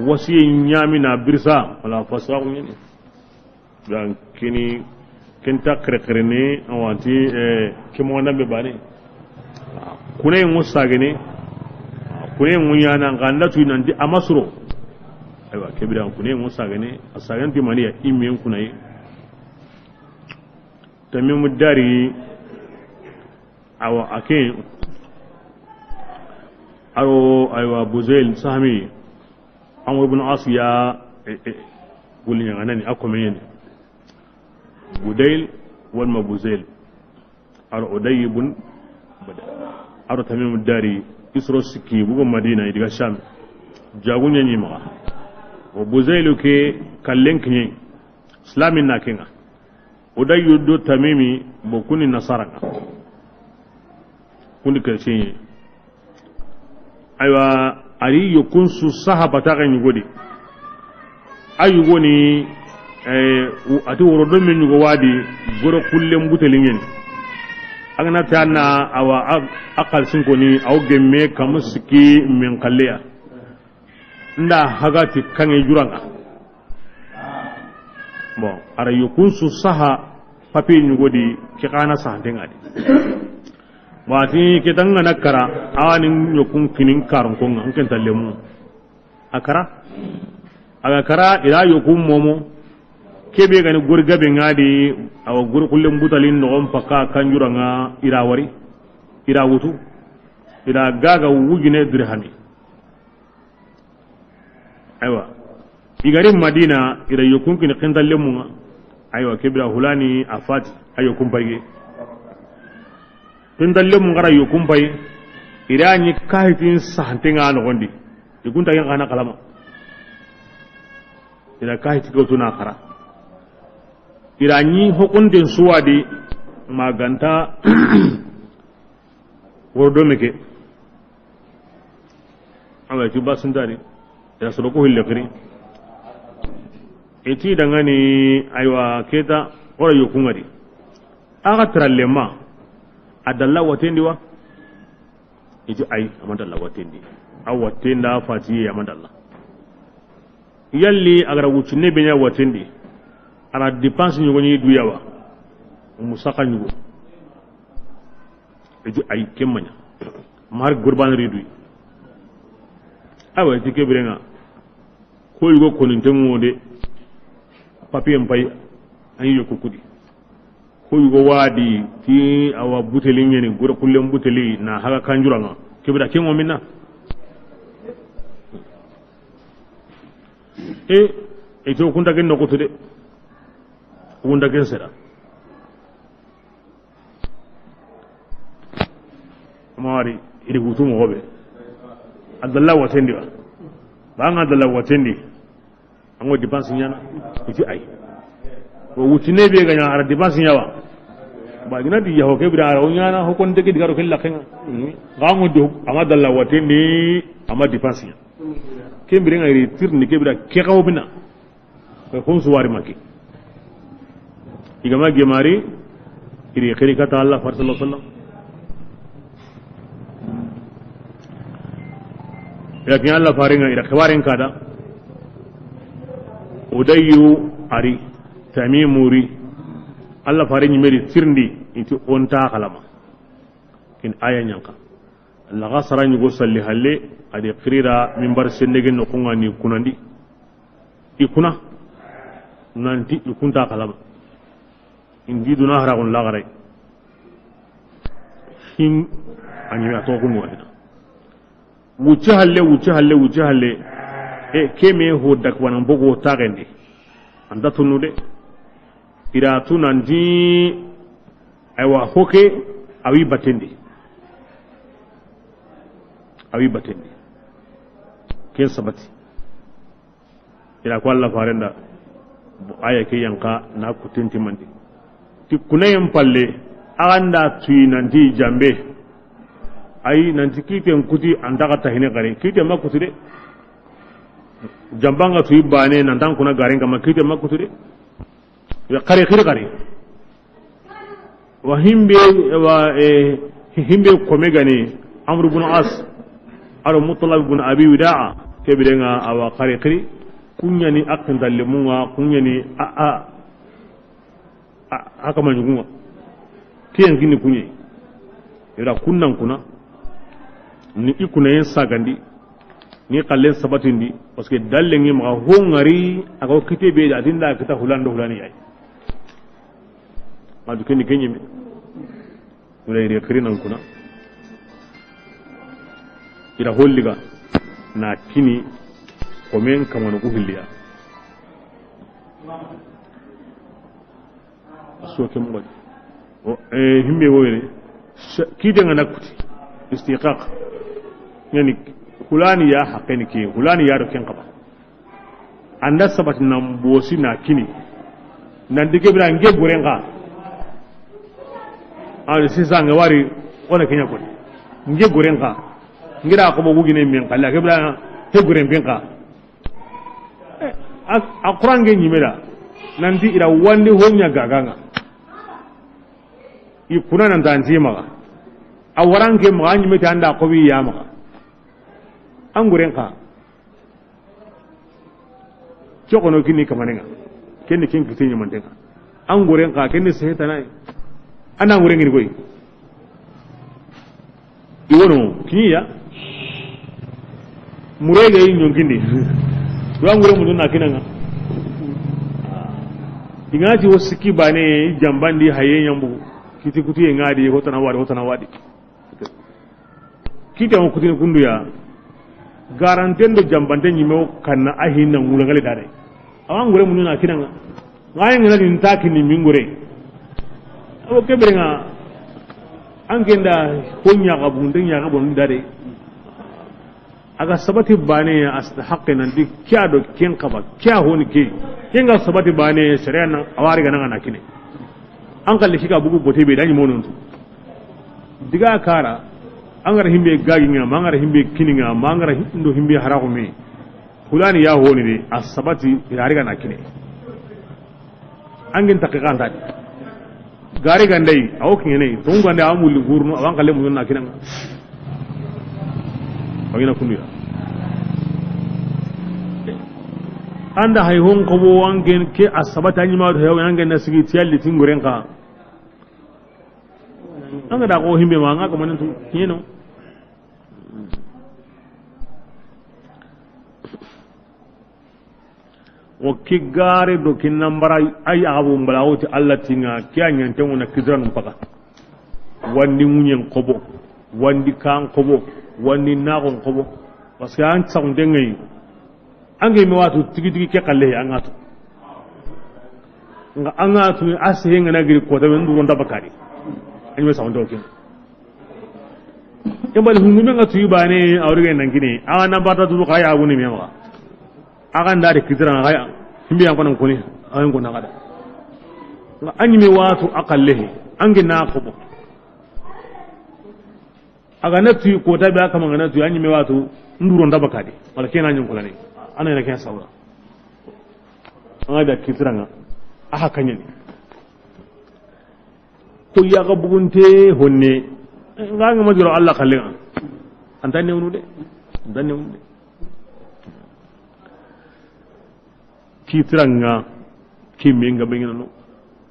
Wasiye ɲamina birsa, wala fasiqaxu ɲeni. Dan kini, kenta kere kere ni, awanti, eh, ke mo ndambe bane. Kune ŋo sagene, kune ŋo ɲana, nga nda tu nanti a ma suro. Aywa, ke bire ŋa kune ŋo sagene, a sagenti maniya, i men kunaye. Tamimu Dari, awa, a ke, aro, aywa, Buzail Sahmi, Amr ibn As ya, e, e, gulli ɲaga nani, a kome ɲeni. Budail, walma Buzail. Aro Uday ibn, aro Tamimu Dari, i soro sikki, bugo Madina, i diga Sham. Jagu ɲa ɲi maxa. O Buzailu ke kallen kiɲe, Islamin na ke ŋa. Uday do Tamimi, bo kuni nasara ŋa. Kundi chrétien. Aywa, a ri yokun su saha bataxe ɲugo di. A yugo ni, eh, u-, a ti woro do me ɲugo wa di, goro kullen buteli ɲeni. A ga na ti a na, awa, a, a xalisin koni, a wo gemme kamu sikki men xalleya. Nda haga ti kaŋe jura ŋa. Bon, a ra yokun su saha papier ɲugo di, ke xa na sahante ŋa di. Bon, a ti ke ta ŋa na kara, a wa ni yokun kinin karon ko ŋa, n ken ta lemu. A kara. A ga kara, i ra yokun momo. Ke be ga ni gori gabe ŋa di, awa gori kullen butalin noxon pakka kan jura ŋa, i ra wari. I ra wutu. I ra gaga wujine dirhami. Aywa. I ga ri Madina, i ra yokun kini xintallemun ŋa. Aywa, ke bire hulani a fati, a yokun payge. Xintallemun ga ra yokun pay, i ra ɲi kahitin sahante ŋa noxon di. I kun ta ken xa na kalama. I ra kahiti ke wutu na xara. I ra ɲi hokonten su wa di, ma ga nta woro do me ke. Awa, i ti basintari. Ya soro ko hille xiri. I ti dangani, aywa, ke ta, o ra yokun ŋa di. A ga taralle ma, a dalla watendi wa? I ti ay, a ma dalla watendi. A watenda fatiye, a ma dalla. Yalli a ga ra wuccinne be ɲa watendi. A ra dépense ɲugo ɲi duya wa? Musaka ɲugo. I ti ay, ke ma ɲa. Mar gurban ridui. Awa, i ti ke bire ŋa. Ko yugo koninten ŋo de. Papier n pay, an yi yoku kudi. Ko yugo wa di ti awa buteli ɲeni, goro kullen buteli na haga kan jura ŋa. Ke bire ke ŋo minna. E, e to kunta ken noxo to de. Kunta ken sera. Mari, i ri wutu moxo be. A dalla watendi wa? Ba ŋa dalla watendi. An ŋo dépense ɲana. I ti ay. Wo wuccinne be ga ɲa a ra dépense ɲa wa? Ba gina di ya ho ke bire a ra wo ɲana, ho kon dege di ga ro ke laxe ŋa. Ga ŋo do, a ma dalla watendi, a ma dépense ɲa. Ke bire ŋa i ri tirni ke bire ke xawo bina. Ko hon su wari maki. I ga ma gemari, i ri xiri kata Allah far sallallahu alaihi wasallam. Lakin Allah faren ŋa i da xibaren kada. Udayyu a ri, Tamimu ri. Allah faren ɲi me ri tirindi, i ti o nta xalama. Ken aya ɲa n xa. Laxasara ɲugo salli halle, a di xirira minbar sendegen noxun ŋa ni kunandi. I kuna. Nanti i kunta xalama. Ingi duna haraxun laxaray. Hin a ɲi me a toxo kun wa hina. Wucce halle, wucce halle, wucce halle. E, ke me ho dak wanan bogo taxendi. Anta tunu de. I da tu nanti, aywa, hoke, a wi batendi. A wi batendi. Ken sabati. I da ko Allah faren da, bo aya ke yan xa na kutinti mandi. Ti kunayen palle, a ga nda tuyi nanti jambe. Ayi, nanti kiten kuti, an daga tahine gare. Kiten ma kutu de. Jamba nga tuyi bane, nan tan kuna garen kama, kiten ma kutu de. Ya kare, kire kare. Wa himbe, wa, eh, himbe kome gani, Amr ibn As, aro Muttalib ibn Abi Wida'a, ke birenga awa kare kiri, kunyani akin dallimunga, kunyani a, a, a, a kama ɲugunga. Kiyan gini kunye. Ira kunnan kuna, ni i kunayen sagandi, ni kallen sabatindi, parce que dallengi maxa ho ngari, a ga kite be da dinda kita hulando hulani yayi. Madu kendi kenyime. Wala ire kiri nan kuna. Ira holliga na kini komen kamanu ku hilliya. A so ke moxo di. O, eh, himbe woyre. Kite nga na kuti. Istiqaq. Yani, hulani ya haqqeni ke, hulani ya do ken xaba. Anda sabati nan bosi na kini. Nan dige bira nge goren xa. Awa sisa nga wari, ona kenya ko. Nge goren xa. Ngira ko bogu gine men xa. La ke bira he goren ben xa. Eh, a, a Qur'an ge ɲimera. Nanti ira wandi honya gaganga. I kuna nan tanti maxa. A waran ke maxa, a ɲime ta anda ko bi ya maxa. An guren xa. Cokono kini kamanenga. Kenni ken kiti ɲamantenga. An guren xa, kenni sehetanai. Ana guren ngiri koy. I wono, kiya. Murega yi ɲonkindi. Wa ngure mudu na kinanga. Ingati wo sikki bane, jambandi haye ɲambu. Kiti kuti ngadi, hotana wadi, hotana wadi. Kita mo kutini kunduya. Garanten do jambante ɲime o kanna a hinna ngulangale dare. Awa ngure mudu na kinanga. Ngaye ngana din ta kini mingure. Awo kebere nga. An kenda ko ɲaga bunde ɲaga bon dare. Aga sabati bane ya asta haqqe nan di kya do ken kaba, kya honi ke. Ken ga sabati bane sere nan, awari ga nan na kine. An kalli kika bugu bote be dani monontu. Diga kara, an gara himbe gagi nga, ma an gara himbe kini nga, ma an gara hi-, ndo himbe harago me. Hulani ya honi de, a sabati, ila riga na kine. Angin taqiqa ntadi. Gari gandai, awo kine, to ngande amul gurno, awan kalle mun na kinanga. Awina kunduya. Anda hay hon ko bo wangen ke a sabata ni ma do, hay wangen na sigi tiyalli tinguren ka. Anga da ko himbe ma nga ko manantu, yeno. O ki gare do ki nambara ay abu mbala woti Allah tinga kiya nyante wona kidran paka. Wandi munyen kobo, wandi kan kobo, wandi nagon kobo. Parce que an tsaw dengay. Ange me watu tigi tigi ke kalle ya ngatu. Nga angatu ase nga na giri ko tabe nduro ndabakari. Anyi me saw dokin. Kembali hundume nga tuyi bane, awrige nangine. Awa na bata duru kaya woni mema. Aga ndari kidira kaya. Himbi yang kono koni, ayen kona kada. Nga anyi me watu akalle. Angi na kobo. Aga na tuyi kota be aka mangana tuyi anyi me watu nduro ndabakadi. Wala kena nyon kolani. Ana ina ken sawra. Anga da kidira nga. Aha kanyani. Ko yaga bugunte honne. Nga nga majoro Allah kallenga. Anta newnu de. Anta newnu de. Kitiranga, kimenga bengino.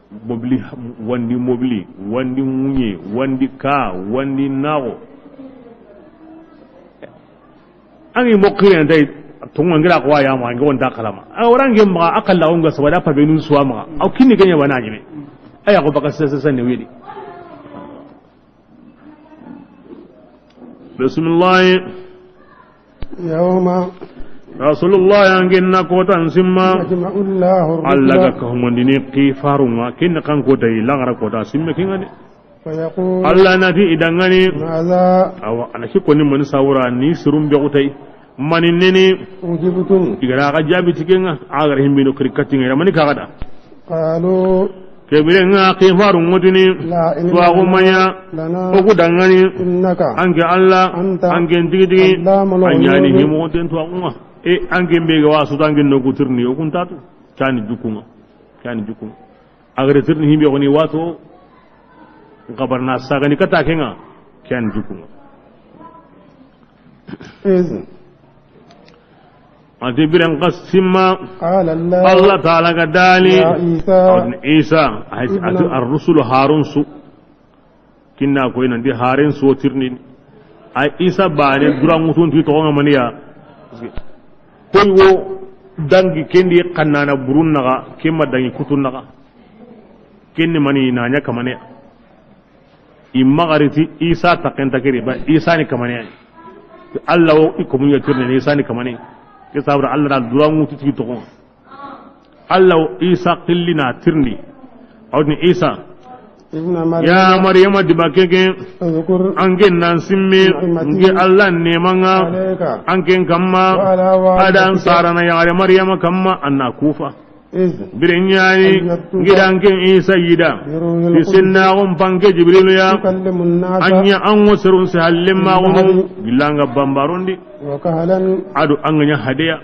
Mobili, wandi mobili, wandi ŋuɲe, wandi ka, wandi naxo. An gi moxire nta yi, tonga ngira ko ya ma, ngi wonta kalama. A wara ngi ma, a kalla on ga saba da pabe nun suwa ma. Aw kinni ganya wana jine. Aya ko baka sasa sasa ne weli. Bismillah. Yawma. Rasulullah, an ginna kota n simma. Yajma'u Allahu ar-rusula. Allah ga ka humandini qifarunga, kinna kan kota yi, lagara kota simme kingani. Fa yaqulu. Allah nati idangani. Madha. Awa, ana ki koni mani sawura ni sirum be kutai. Mani neni. Ujibtum. Igara ga jabi tikenga, agar himbino kiri katinga, mani kagada. Qalu. Kebire nga kifaru ngotini. La ilma. Tuwaxu maɲa. Lana. Oku dangani. Innaka. Anke Allah. Anta. Anke ntigitigi. Allamul ghuyub. Anyani himoxonten tuwaxunga. E anke mbege wa suta anke noku tirni okun tatu. Kani jukunga. Kani jukunga. Agare tirni himbe xoni wato. Nkabarna sagani kata kenga. Kani jukunga. Izin. Ati biren kasimma. Qala Allah. Allah Ta'ala ga dali. Ya Isa. Isa. Ibn. Ar-rusulu harun su. Kinna ko ina di haren su tirni. Ay Isa bane dura ngutun ti to ngam maniya. Koy wo dangi kendi kannana burun naga, kemma dangi kutun naga. Kenni mani na nya kamane. Imma gari ti Isa taken takiri ba Isa ni kamane. Allah wo iko mun ya tirni Isa ni kamane. Ke sabra Allah da dura ngutu ti to. Allah wo Isa qillina tirndi. Awni Isa. Ibn Maryam. Ya Maryama dibakeke. Udhkur. Angen nan simme. Ni'mati. Nge Allah nemanga. Alayka. Angen kamma. Wa ala walidika. Adan sarana ya Maryama kamma anna kufa. Iz. Birenyani. Ayyatuka. Ngidanken Isa yida. Bi ruhil qudus. Isinna gon panke Jibril ya. Tukallimun nasa. Anya ango serun se hallemma gono. Fil mahdi. Gilanga bambarondi. Wa kahlan. Adu anganya hadeya.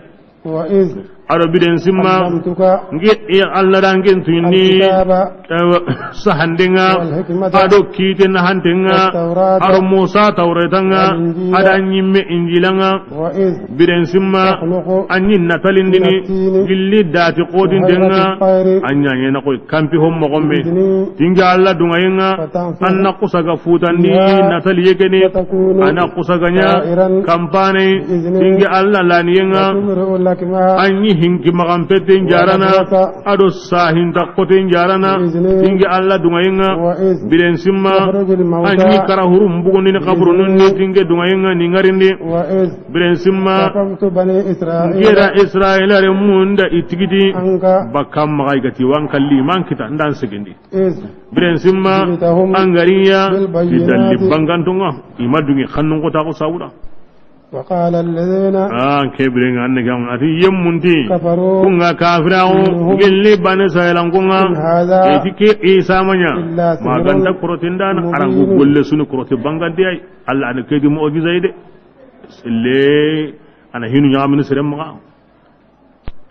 Wa iz. Ado biden simma. Allamtuka. Nge ya Allah da ngen tuyni. Alkitaba. Ewa, sahandenga. Wal hikmata. Ado kite nahantenga. Wat tawrata. Ado Musa tawretanga. Wal injila. Ada nyimme injilanga. Wa iz. Biden simma. Takhluqu. Anyi natalindini. Min at-tini. Gilli dati qodindenga. Ka hay'ati at-tayri. Anyanye na koy kampi hom mogombe. Bi izni. Tinga Allah dungayenga. Fatanfuxu. Anna kusaga futandi. Fiha. Natali yekene. Fatakunu. Ana kusaganya. Ta'iran. Kampane. Bi izni. Tinga Allah laniyenga. Wa tubri'u al-akmaha. Anyi hinki magan pete njarana. Wal abrasa. Ado sahinta kote njarana. Bi izni. Tinga Allah dungayenga. Wa iz. Biren simma. Tukhrijul mauta. Anyi kara hurum bugundini kaburunun ni tinga dungayenga ni ngarindi. Wa iz. Biren simma. Kafaftu bani Israila. Ngera Israila re munda itigidi. Anka. Bakam maga igati wan kalli man kita ndan segindi. Iz. Biren simma. Jitahum. Angariya. Bil bayyinati. Idalli bangantunga. Imadungi khannun kota ko sawura. Wa qala alladhina. Ah, ke biren anne gam ati yemmunti. Kafaru. Kunga kafirawo. Minhum. Gilli bani Israila kunga. In hadha. Etike Isa manya. Illa sihrun. Maganta korotindana. Mubin. Arangu golle sunu koroti bangandi ay. Allah an kedi mu'jiza ide. Selle ana hinu ɲaxamini seren maxa.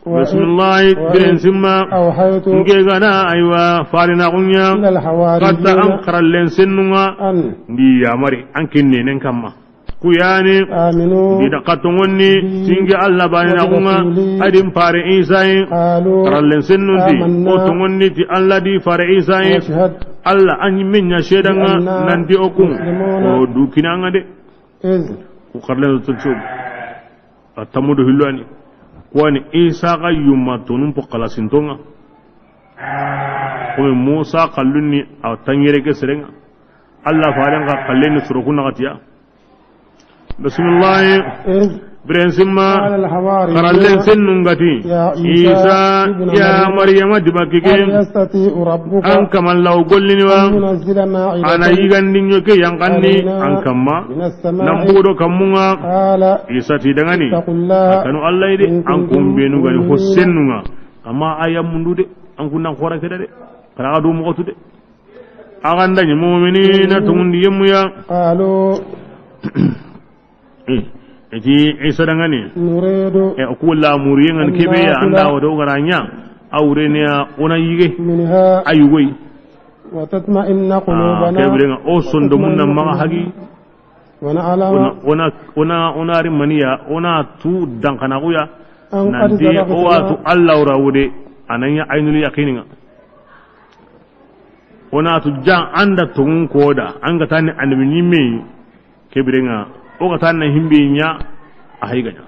Wa bisimilahi, wa biren simma. Awhaytu. Nke gana, aywa, farinaxu ɲa. Ila alhawariyina. Katta an xarallen sennun ŋa. An. Ndi yamari, an kinnenen kamma. Ku yani. Aminu. Ndi da xa tonŋonni, bi, tinge Allah baninaxu ŋa, wa bi rasuli. Adin fare Isa yi. Qalu. Xarallen sennun di. Amanna. O tonŋonni ti Allah di fare Isa yi. Washhad. Allah an yi men ɲa seedan ŋa, bi anna, nanti o kun. Muslimuna. O du kinan ŋa de. Iz. Ku xarlen to tsob. A tamudu hillani. Kuwani Isa ga yumma tonun po xalasinton ŋa. Komi Musa xallunni a tangere ke seren ŋa. Allah faren xa xallenni soro kun naxatiya. Bisimilahi. Iz. Biren simma. Qala alhawariyuna. Xarallen sennun ga ti. Ya Isa, Isa, ibn ya Maryam. Maryama dibakike. Hal yastati'u rabbuka. An kaman law gollini wa. An yunazzila ma'idatan. Ana yigandi ɲoke yankanni. Alayna. An kamma. Minas sama'i. Nan bugo do kammun ŋa. Qala. Isa ti dangani. Ittaqullah. A kanu Allah yi de. In kuntum. An kun benu gani mu'minin. Ho sennun ŋa. Amma aya mundu de. An kun nan xora ke da de. Kara ga du moxo tu de. A ga nda ɲi mu'minina tongundi yemmu ya. Qalu. Eh, eti Isa dangani. Nuridu. Eh, o ku la muriyen ŋa kebe ya, an nakula. Anda wado garanya. Awreniya ona yige. Minha. Ayugoy. Wa tatma'inna qulubuna. Ah, kebire ŋa o sondomun na maxa hagi. Wa na'lamu. Ona, ona, ona, ona ri maniya, ona tu dankanaxu ya. أن قد Nanti صدقتنا. O wa tu Alla wura wude, a na ɲa aynul yaqini ŋa. O na tu jan an da tonŋun ko da, an ga tani annabi ɲimme yi, ke biren ŋa, o ga tani himbe ɲa, a hay ga ɲa.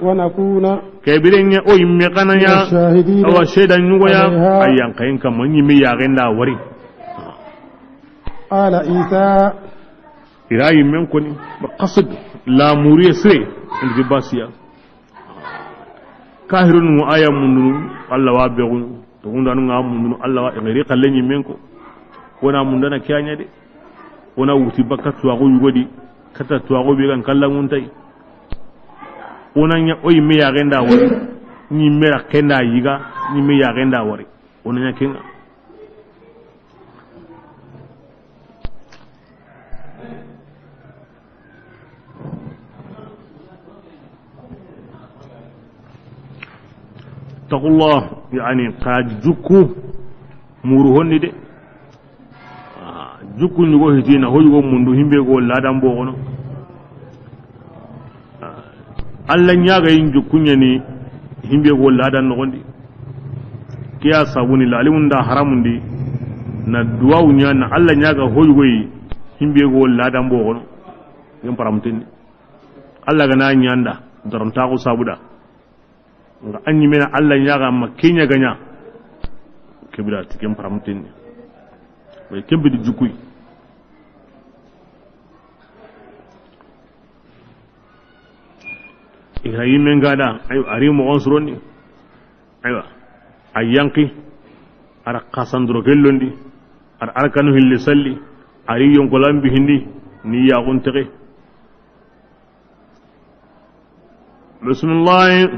ونكون Ke biren ŋa, o yimme xa na ɲa, من الشاهدين awa seeda ɲugo ya, عليها. A yan xa yin kamma ɲimme ya genda wari. قال عيسى. I ra yimmen koni, ba qasd, la muriye sire, indi basiya. Kahirun mu aya mundunu, Alla wa begunu. To gundanu ŋa mundunu, Alla wa ngari xalle ɲimmen ko. O na mundana ke ya ɲa de. O na wuti bakka tuwaxu yugodi, kata tuwaxu be gan kalla ŋuntay. O na ɲa o yimme ya genda wari, ɲimme ra kenda yiga, ɲimme ya genda wari. O na ɲa ke ŋa. Taqullah, yani, xa jukku muru honni de. Ah, jukku ɲugo hitina, ho yugo mundu himbe go ladan bogono. Ah, Alla ɲaga yin jukku ɲani himbe go ladan nogondi. Kiya sabuni lalimun da haramundi na duwawu ɲa na Alla ɲaga ho yugo yi himbe go ladan bogono. Yin paramtindi. Alla ga na ɲanda, doron taxu sabuda. Nga an ɲimena Alla ɲaga ma ke ɲa ga ɲa. Ke bira ti ken paramtindi. Way ke bidi jukuy. Ira yimme nga da, ay, ari mo on suroni. Aywa. A yanki. Ara xasanduro kellondi. Ar arkanu hilli salli. Ari yonkolambi hindi. Ni yaxun tege. Bismillah.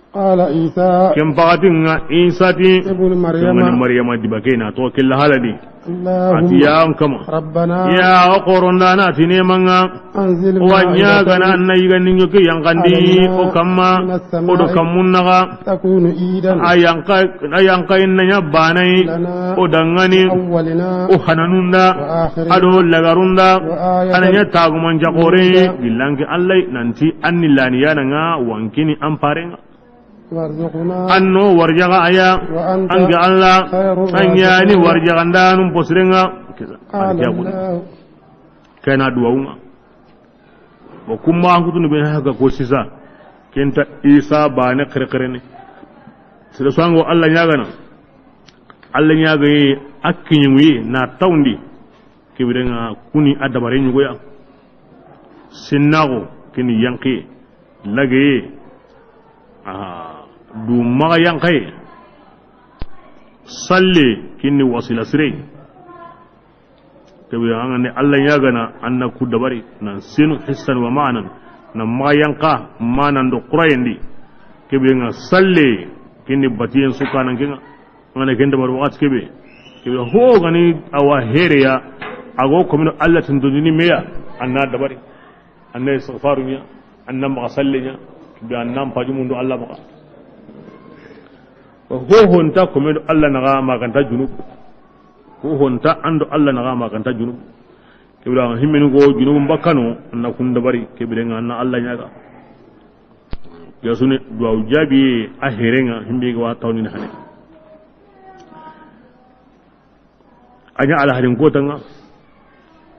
قال عيسى Ken pakatinga Isa ti, ابن مريم Kemani Maryama dibakena to kella haladi. اللهم Ati ya an kama. ربنا Ya o korondana ati nemanga. أنزل Wa ɲa مائدة gana na yigandi ɲoke yankandi علينا o kamma. من السماء O do kammun naga. تكون عيدا A yanka, a yanka inna ɲa banai. لنا O dangani. أولنا O hananunda. وآخرنا Ado lagarunda. وآية Ana ɲa taguman jakore. منك Gillanke Alla nanti anni lani yana nga wankini an parenga. وارزقنا Anno warjaga aya. وأنت Ange Alla. خير Anyani الرازقين warjagandanun posirenga. Kiza. قال Anke abun. الله Kana duwaunga. Wa kuma an kutunu be haka ko sisa. Kenta Isa bane kere kere ne. Sira sango Alla ɲagana. Alla ɲagaye a kiɲimuye na tawndi. Ke birenga kuni a dabare ɲugoya. Sinnago kini yankiye. Lageye. Aha. Du maga yankaye. Salle kini wasila sire. Ke birenga an ga ni Alla ɲagana an na ku dabari nan sinu hissan wa ma'nan. Na maga yanka manan do qurayendi. Ke birenga salle kini batiyen sukanan kenga. Ngana ken dabari waxati kebe. Kebe ho gani awa hereya. Ago komino Alla tindondini meya. Anna dabari. Anna istighfaru ɲa. Anna maxa salle ɲa. Kebe anna mpaji mundu Alla maxa. Ho honta komino Alla naxa maganta junub. Ho honta ando Alla naxa maganta junub. Kebe da himmenu go junubun bakkano. Anna kun dabari. Kebe renga anna Alla ɲaga. Yasuni duwawu jaabi a herenga himbe ga wa tawni hane. A ɲa alharin kotanga.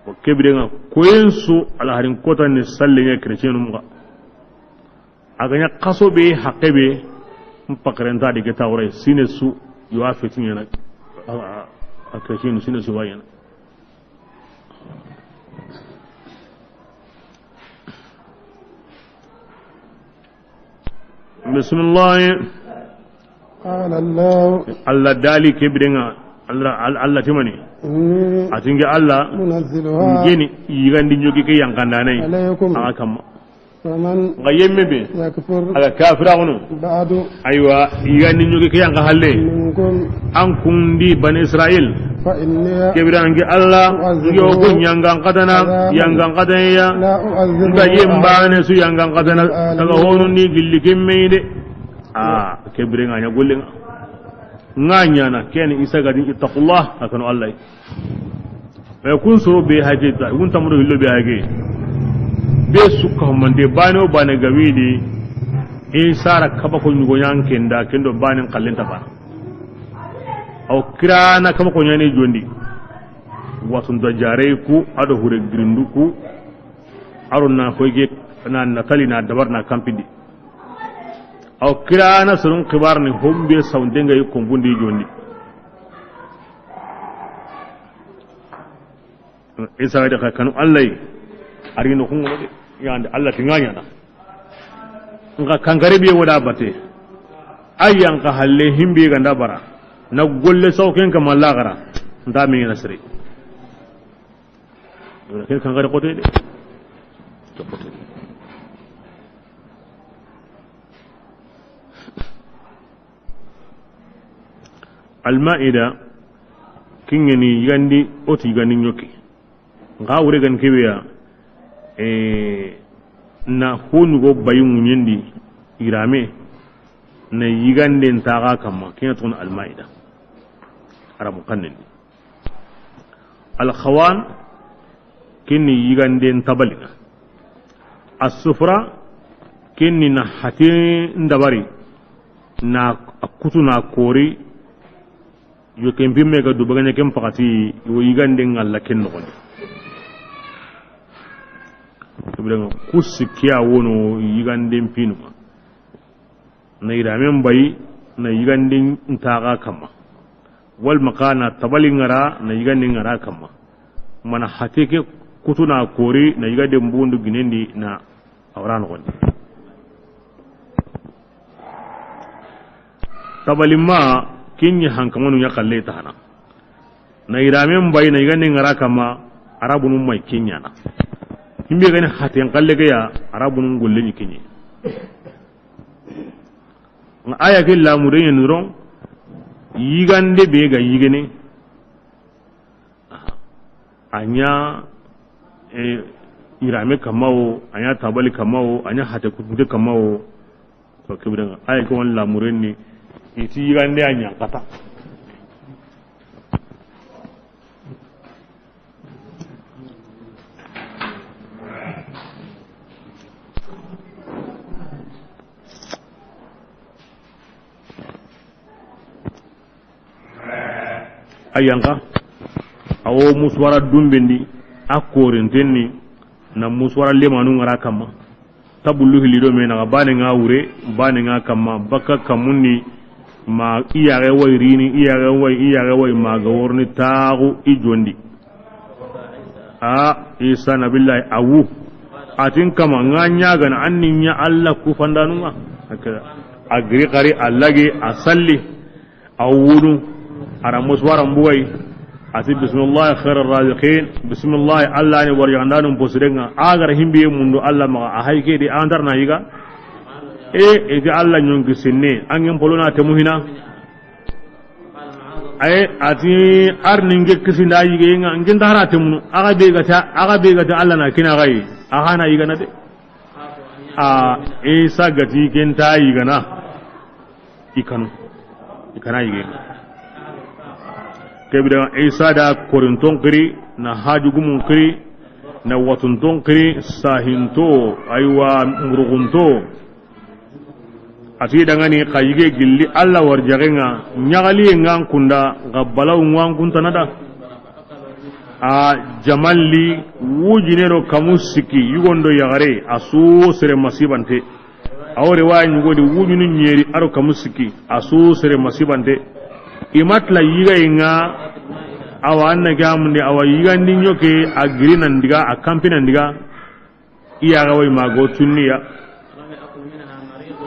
Wa ke birenga koyensu alharin kota ni sallenga chrétien muga. A ga ɲa kaso be hakke be mpakarenta de geta wore sine su yo a fetinya na a chrétien sine su wayana. Bismillah. قال الله Alla dali ke birenga. Alla, Alla, Alla timani. إني Atinge Alla. منزلها Ngeni yigandi ɲogi ke yankandanai. عليكم Aga kamma. فمن Nga yemme be. يكفر Aga kafira gono. بعد Aywa, yigandi ɲogi ke yanka halle. منكم An kundi Bani Israil. فإني Ke birangi Alla. أعذبه Ngi o ko ɲangan katana. عذابا Yangan katana ya. لا أعذبه Nga أحدا yembane su yangan katana. من العالمين Taga honu ni gilli kimme de. Ah, ke birenga ɲa gollenga. Nga ɲana ken Isa gadi ittaqullah akano Allah. E kun soro be hage ta, kun tamro hillo be hage. Be sukka humante bane o bane gawidi. Isara kaba ko nyugo nyan kenda kendo bane kallen ta bana. Aw kirana kaba ko nyani jondi. Wasun da jare ku ado hure girindu ku. Aro na hoyge na natali na dabar na kampidi. Aw kirana surun kibar ni hombe sawndenga yi kombundi jondi. Isa ga de xa kanu Allah yi. Ari no kungo de. Yande Allah ti ŋaɲana. Nka kankare biye woda bate. Ayyan ka halle himbe ganda bara. Na golle sauken ka mallagara. Nda mi na sire. Ke kankare kote de. Almaida, kingeni yigandi, oti yigandi ɲoki. Nxa wure gan kebeya, e, na honugo bayi ŋuɲendi, irame, na yiganden taxa kamma, kenya tun almaida. Arabu kannendi. Alkhawan, kinni yiganden tabalina. Asufra, kinni na hati ndabari, na kutu na kori, yo ken pimme ga du baganya ken pakati, yo yiganden ngalla ken noxondi. Ibrahima, kusi kiya wono yiganden pinuma. Na iramen bayi, na yigandin ntaxa kamma. Wal maka na tabali ngara, na yigandin ngara kamma. Mana hate ke kutu na kori, na yiganden bundu ginendi na awra noxondi. Tabali ma, kinni hankamanu ɲa kalle tahana. Na iramen bayi, na yigandin ngara kamma, arabunu mai kinyana. Himbe gani haten kalle ga ya, arabunu golle ni kinye. Nga aya ke lamuren ɲa ni doron, yigande be ga yigene, a ɲa, e, irame kamma wo, a ɲa tabali kamma wo, a ɲa hate kutunte kamma wo. To, kebire nga aya ke wani lamuren ni, iti yigande a ɲa kata. A yanka, a wo musuwara dumbendi, a korintenni, na musuwara lemanu ngara kamma. Tabullu hilli do me naxa, bane nga wure, bane nga kamma, bakka kammundi, ma i yaxe way rini, i yaxe way, i yaxe way, ma ga worni taxu i jondi. A, Isa nabillahi, a wu. A tin kama, nga ɲagana, an ni ɲa Allah kufandanunga. A giri xari, a lagi, a salli. A wunu, a ra musuwara mbugayi, a ti, "Bismillahi khairar raziqin, bismillahi Allah ni warjaxandanun posirenga." A ga ra himbiye mundu Allah maxa, a hayke di, a ntar na yiga. E, e ti Allah ɲonki sinne, an gen polo na temu hina. Aye, a ti, "Ar ni nge kisinda yigenga, nge nta hara temunu." A ga be ga ta, a ga be ga ta Allah na kina gayi, a hana yigana de. A, Isa gati ken ta yigana. I kanu. I kana yige. Kebira Isa da korinton kiri, na hajugumun kiri, na watunton kiri, sahinto, aywa, murugunto. A ti dangani xa yige gilli Allah warjaxenga, ɲaxaliye ngan kunda, ga balawu ngan kuntana da. A jamalli wujinero kamu sikki, yugondo yaxare, a su sere masibante. Awo riwaya ɲugodi wujunu ɲeri aro kamu sikki, a su sere masibante. I matla yigayi nga, awa anna gamundi, awa yigandi ɲoke, a giri nan diga, a kampi nan diga. I yaxe way mago tunniya.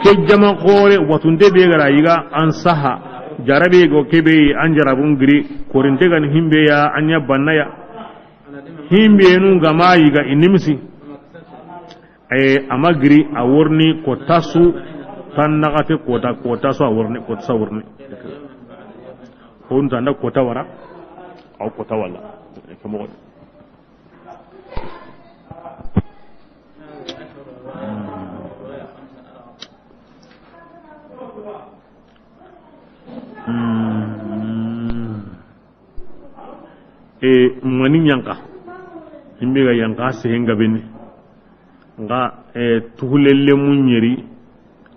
Ke jama xore watunte be gara yiga an saha. Jarabe go kebe an jarabun giri, korinte gan himbe ya, an ya bannaya. Himbe nu gama yiga inimisi. Ay, ama giri a worni ko tasu, tan naxate kota, ko tasu a worni, ko tasu a worni. Hon tanda kota wara, aw kota wala. Kamo. E, mani ɲanka. Himbe ga yanka sehen gabeni. Nga, eh, tuxulellemu ɲeri,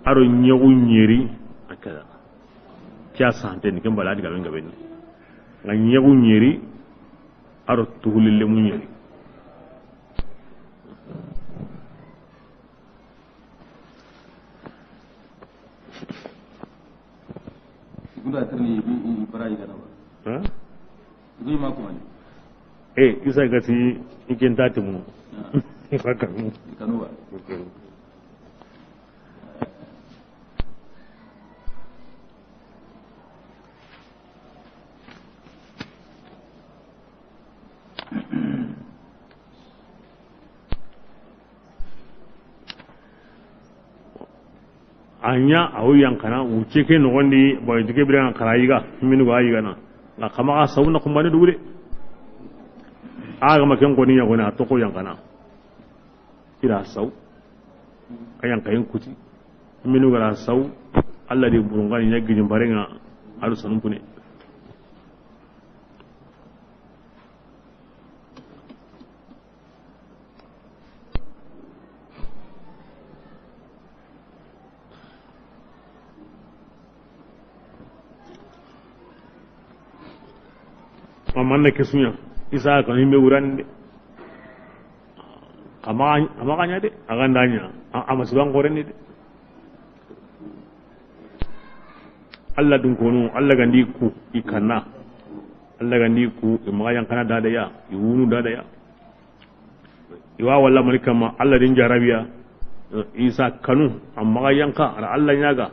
a do ɲexu ɲeri, a keda. Ke ya sahanteni, ken bala a di gaben gaben. Nga ɲexu ɲeri, a do tuxulellemu ɲeri. Gunda tirni i, i, i bara i gana ba? Ha? Gui ma ko ne? Eh, Isa gati i ken ta timu. Ah. I fa kanu. I kanu ba? Ok. A ɲa, a wo yanqana, wucce ke noxondi, boy, dige bire ŋa xara yiga, minu ga yigana. Nga xa maxa sawu na xumbane dugu de. A ga ma ken koni ɲa koni, a toxo yanqana. I ra saw. A yanqayen kuti. Minu ga ra saw. Alla di burungani ɲa gini barenga. A do sanun pune. Amanna kesuɲa, Isa ko himbe wurande. Kama, kama kanya de, agandanya, ama siban koreni de. Alla dun konu, Alla gandi ku i kanna. Alla gandi ku i maxa yanqana dadaya, i wunu dadaya. I wa walla mani kamma, Alla din jarabiya. Isa kanu, amma ga yanqa, ara Alla ɲaga.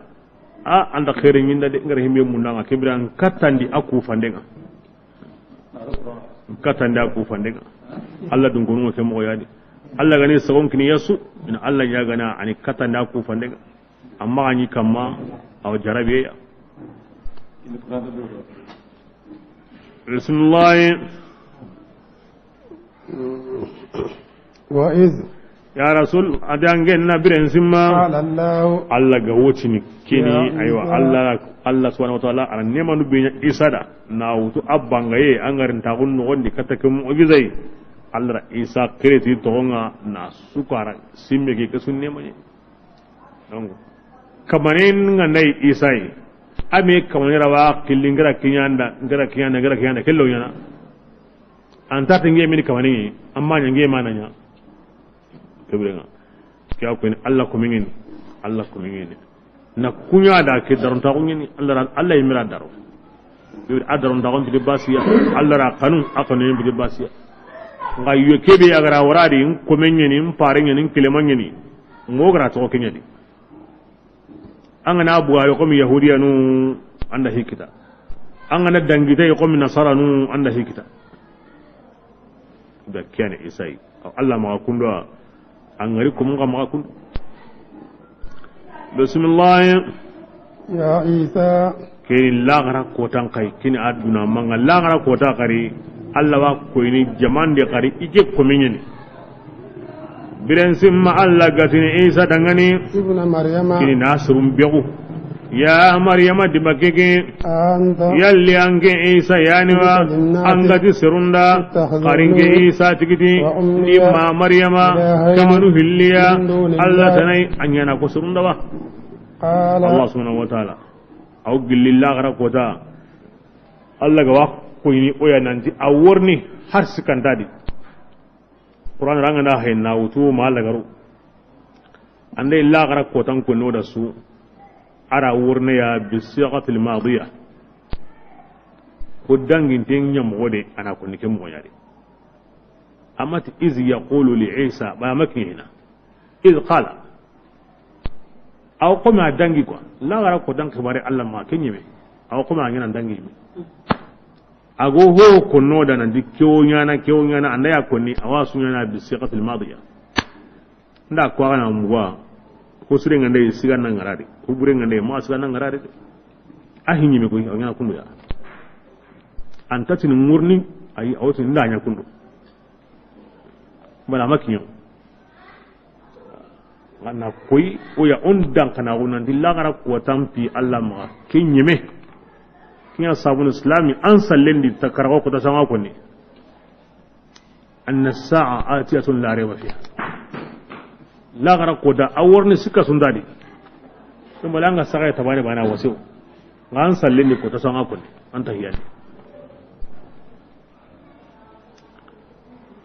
A, anda xeere ɲinda de, ngara himbe mundanga, kebira n katandi a ku fandenga. N katandi a ku fandenga. Alla dun konu ke moxo yani. Alla gani sagon kini yasu, ina Alla ɲagana ani katandi a ku fandenga. Amma ga ɲi kamma, awa jarabiya. Bismillah. وإذ Ya Rasul, a dangen na biren simma. قال الله Alla ga wotini kini, يا aywa, عيسى. Alla, Alla subhanahu wa ta'ala, ara nemanu benya Isa da, na wutu abangaye, angarin tagun nogondi kata ke mu'jizai. Alla ra Isa kireti togonga na sukara, simme ke kasun nemani. Donc, kamanen nga nai Isa yi. Ame kamane rawa killi ngara kinyanda, ngara kinyanda, ngara kinyanda, kello nyana. Anta tinge mini kamane, amma nyange mananya. Kebrenga. Kiya ko ni Alla ko mingin, Alla ko mingin. Na kunya da ke daron ta ko ngini, Alla ra, Alla yimira daro. Yo, a daron dagon bidi basiya. Alla ra kanu, a kanu bidi basiya. Nga yo kebe ya gara waradi, n komen ɲeni, n pare ɲeni, n kilema ɲeni. Mo gara to kenya di. An gana buwa yo komi yahudiyanu, anda hikita. An gana dangita yo komi nasaranu, anda hikita. Da kiyani Isa yi. Aw Alla maxa kundo, an gari ko mun ga maxa kundo. Bismillah. يا عيسى. Kini laxara kotan kai, kini aduna manga laxara kota kari, Alla wa koyini jamande kari, ike komenyeni. Biren simma Alla gatini Isa dangani, ابن مريم. Kini na surun begu. Ya Maryama diba keke, أأنت. Yalli anke Isa yani wa, قلت للناس. Angati serunda, اتخذوني. Karinke Isa tigiti, وأمي. Ni ma Maryama, إلهين. Kamanu hilliya, من دون الله. Alla tanai, anyana ko serunda wa. قال. Allah subhanahu wa ta'ala. Aw gilli laxara kota. Alla ga wa koyini oya nanti a worni har sikandadi. Qur'an ranga na hay na wutu ma lagaru. Ande laxara kotan ko no da su. Ara worne ya bi sigatil madiya. Ko dangin ten nyam wode ana ko ni ke mo yari. Amati iz yaqulu li Isa, ba makina. Iz qala. Aw kome a dangi quoi. Laxara kotan xibare Allah ma ke ɲeme. Aw kome a ɲana dangi ɲeme. A go ho konno da nan di kewo ɲana, kewo ɲana, anda ya konni, awa su ɲana bi sigatil madiya. Nda ko a ga na muga, ko sire ngande siga na ngarade, ko bure ngande ma siga na ngarade. A hi ɲeme ko, a ɲana kundu ya. An tatini murni, ayi, awti nda ɲa kundu. Bala makiɲo. Ngana koy, o ya on dankana, o nanti laxara kotan pi Allah ma, ke ɲeme. Kiɲa sabun islami, an sallendi ta karago kota sanga konni. Anna sa'a atiyatun la rayba fiha. Laxara kota, a worni sikka sundadi. Ken bale an ga saxay tabane bana wasew. Nga an sallen ni kota so an ga konni. An tahiyani.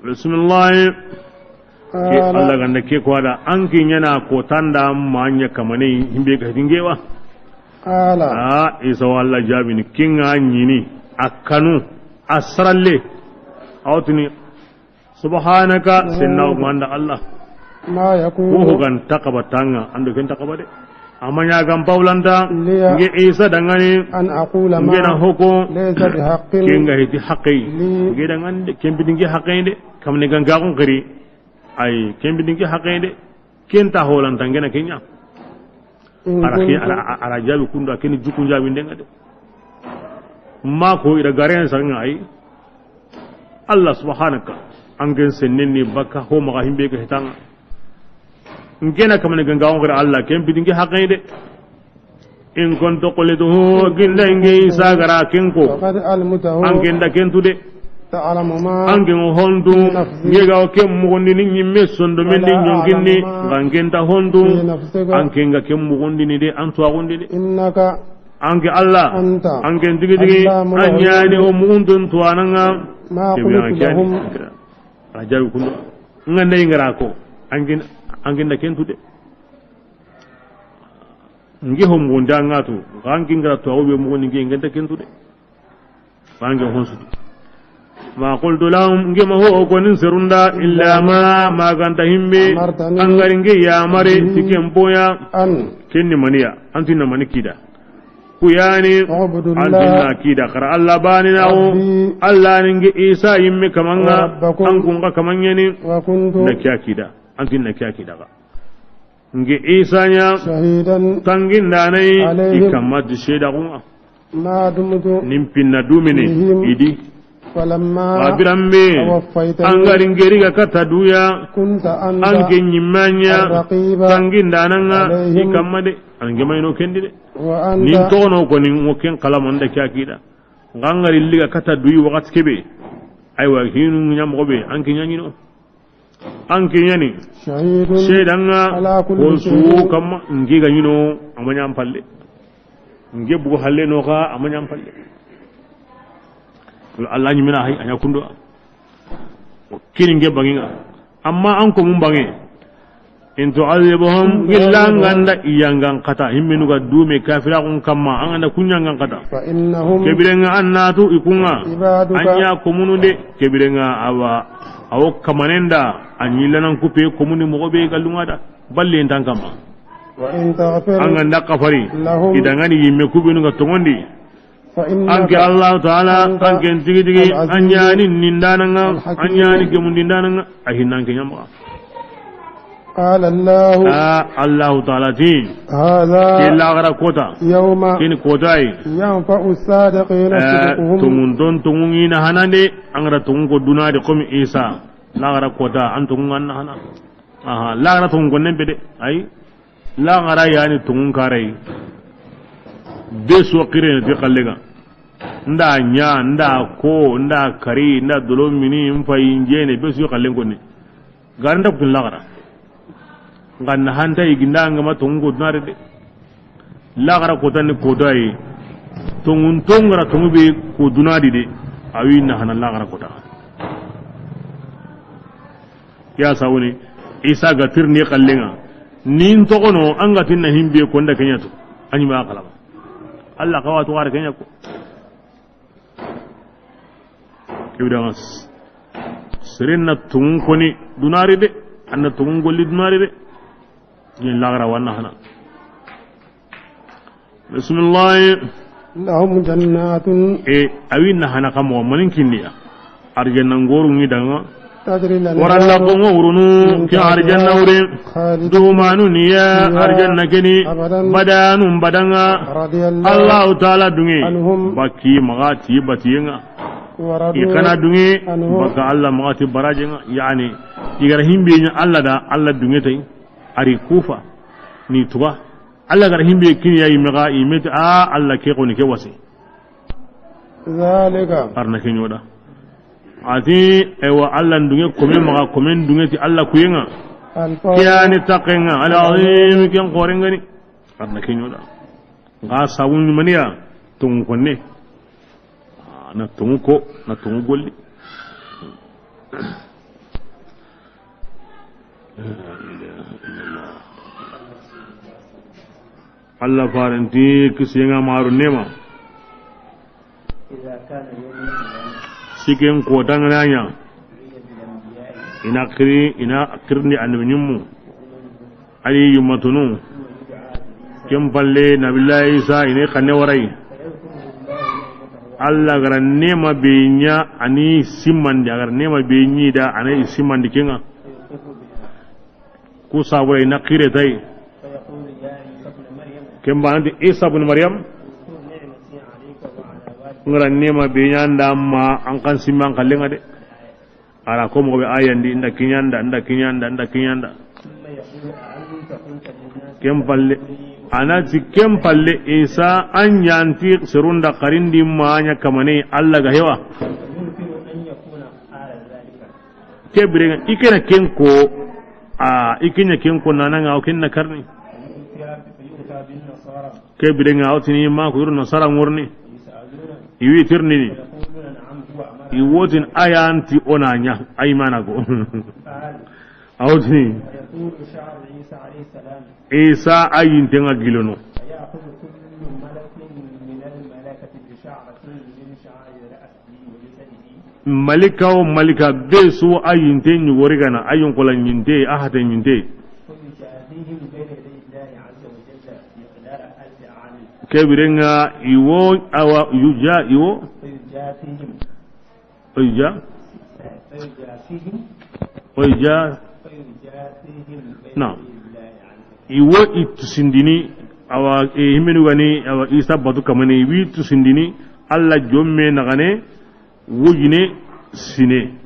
Bismillah. Ke Ala. Allah ganda ke ko ada an ki nyana ko tanda ma nya kamane himbe ga dingewa. Ala. A Isa walla jabini kinga nyini akanu asralle. Awtini subhanaka. Mm. Senna manda Allah. Ma yakunu. Ko ho gan takaba tanga ando ken takaba de. Amanya gan paulanta. Liya. Nge Isa dangani. An aqula ma. Nge na hoko. Laysa bihaqqin. Kinga hiti haqqi. Li. Nge dangani de kembi dingi haqqi de. Kamne gan ga kun qiri. Ay kembi dingi haqqi de. Ken ta holanta nge na kenya. Ara ke, ara, ara jabi kunda ken jukun jabi ndenga de. Ma ko ira garen sanga ay. Allah subhanaka. Angen sennen ni baka ho maga himbe ga hitanga. Ngena kamane ganga on gira Allah ken bidingi haqqe de. In kuntu qultuhu ginda inge Isa gara ken ko. Faqad alimtahu. Angen da ken tude. Ta'lamu ma. Angen hondu. Fi nafsi. Nge ga o ken mugondini nyimme sondo men di nyonginni. Wa la a'lamu ma. Ngangen da hondu. Fi nafsika. Angen ga ken mugondini de an to agondini. Innaka. Anke Allah, anta, anke digi digi, Allamul ghuyub, anyani o mundun tuwananga. Ma qultu lahum. A jawi kundu. Ngande ingara ko, anke, anke nda kentu de. Nge ho mundanga tu, anke ngara to be mundi nge ngande kentu de. Bange honsutu. Ma qultu lahum, nge ma ho ko nin serunda, illa ma, ma ganta himbe, amartani, angari nge ya mare, bihi, tikem boya, an, kenni maniya, antina mani kida. Kuyani, u'budullah, antina kida, kara Allah bani na o, rabbi, Allah ni nge Isa yimme kamanga, wa rabbakum, an kunga kamanyani, wa kuntu, na kiya kida, antina kiya kida ga. Nge Isa nya, shahidan, tangindanai, alayhim, i kamma di sheda kunga. Ma dumtu. Nin pinna dumini, fihim, idi. Falamma. Babirambe. Tawaffaytani. Angari ngeri ga kata duya. Kunta anta. Anke nyimanya. Arraqiba. Tangindananga. Alayhim. I kamma de. Ange mayno kendi de. Wa anta. Nin tono ko nin mo ken kala manda kyakida. Ngangari liga kata duyi wakati kebe. Aywa hinu nyam gobe anke nyanyino. An ke ɲani. Shahidun. Seedanga. Ala kulli shay'in. Ko su kamma nge ga ɲino a ma ɲan palle. Nge bugu halle no ga a ma ɲan palle. Allah ɲi mina hay a ɲa kundo. Kini nge banginga. Amma an ko mun bange. In tu'adhibhum, gilla nganda iyangan kata himminu ga dume kafira kun kamma an ganda kunyangan kata. Fa innahum. Kebirenga annatu ikunga. Ibaduka. Anya komunu de kebirenga awa. Awo kamanenda, a ɲillanan kupe komuni mogo be gallunga da. Balle ntan kamma. Wa in taghfir. An ganda kafari. Lahum. Idangani yimme kubenu ga tongondi. Fa innaka. Anke Allah Ta'ala, anke tigitigi, al-aziz, an ɲani nindananga, al-hakim, an ɲani gemundindananga, a hinnanke ɲamma. Qala Allah. A, Allah Ta'ala ti. Hadha. Ke lagara kota. Yawma. Kini kotai. Yanfa'u as-sadiqina sidquhum. Tungun don tungun ina hanande, an gara tungun ko dunadi komi Isa. Lagara kota, an tungun an hana. Aha, lagara tungun gonnen bede. Ay. Lagara yani tungun karai. Be so kire ne kallenga. Nda nya, nda ko, nda kari, nda dolo mini, mfa injene, be so kallen konni. Garanda kun lagara. Ngan hanta iginda ngama tungun ko dunare de. Lagara kota ni kota yi. Tungun tongara tungu be ko dunadi de. Awi na hana lagara kota. Ya sawuni Isa ga tirni kallenga. Nin togono an ga tinna himbe konda kenyatu. Anyi ma kalama. Allah kawatu war kenyako. Kibdanga. Sirinna tungun koni dunari de. Anna tungun golli dunari de. Ni lagara wanna hana. Bismillah. Lahum jannatun. E, awin na hana kamo manin kindiya. Arjanna ngoru ngi danga. Tajri lanha. Waralla bongo urunu min ki tahtiha arjanna ure. Khalidin. Dumanu niya. Fiha. Arjanna keni. Abadan. Badanum badanga. Radiyallahu. Allahu Ta'ala dungi. Anhum. Baki magati batiyenga. Wa radu. Ikana dungi. Anhu. Baka Allah magati barajenga. Yani. Igara himbe nya Allah da Allah dungi tay. Ari kufa. Ni tuba. Allah gar himbe kin ya yimme ga yimme ti a Allah ke koni ke wasi. Zalika. Arna ke nyoda. Ati ewa Allah ndunge kome maga kome ndunge ti Allah kuyenga. Ke ya ni taxen ŋa, al-azim, ken xoren ga ni. Arna ke ɲoda. Nga sabun maniya, tongu konne. Ah, na tongu ko, na tongu golli. Allah farenti kisiyen ŋa maru nema. Siken kota ŋa na ɲa. Ina kiri, ina kirindi annabi ɲimmu. Ali yummatunu. Ken palle Nabillahi Isa ine xanne warai. Allah gara nema be ɲa ani simmandi, a gara nema be ɲi da ani simmandi ken ŋa. Ku sabura ina kire tai. Ken ba anti Isa ibn Maryam. Ngara nema be ɲa nda ma an kan simman kallenga de. Ara ko mo be ayandi nda kiɲanda, nda kiɲanda, nda kiɲanda. Ken palle, anati ken palle Isa an ɲa nti serun da xarindi ma ɲa kamane Allah ga hewa. Ke biren ŋa, i ke na ken ko, a, i ke ɲa ken ko, nana ŋa, o ken na karni. Ke biren ŋa, o tini ma ko yuru nasara ŋorni. I wi tirnini. I wo tini ayanti o na ɲa, ay mana ko. A wo tini. Isa a yinten ŋa gilono. Malika wo malika be su a yinte ɲugori gana, a yunkola ɲinte, a hate ɲinte. Ke biren ŋa i wo awa yuja i wo. Oija. Oija. Na. I wo i tusindini, awa, e, himenu gani, awa, Isa batu kamane, i wi tusindini, Allah jomme nagane, wujine sine.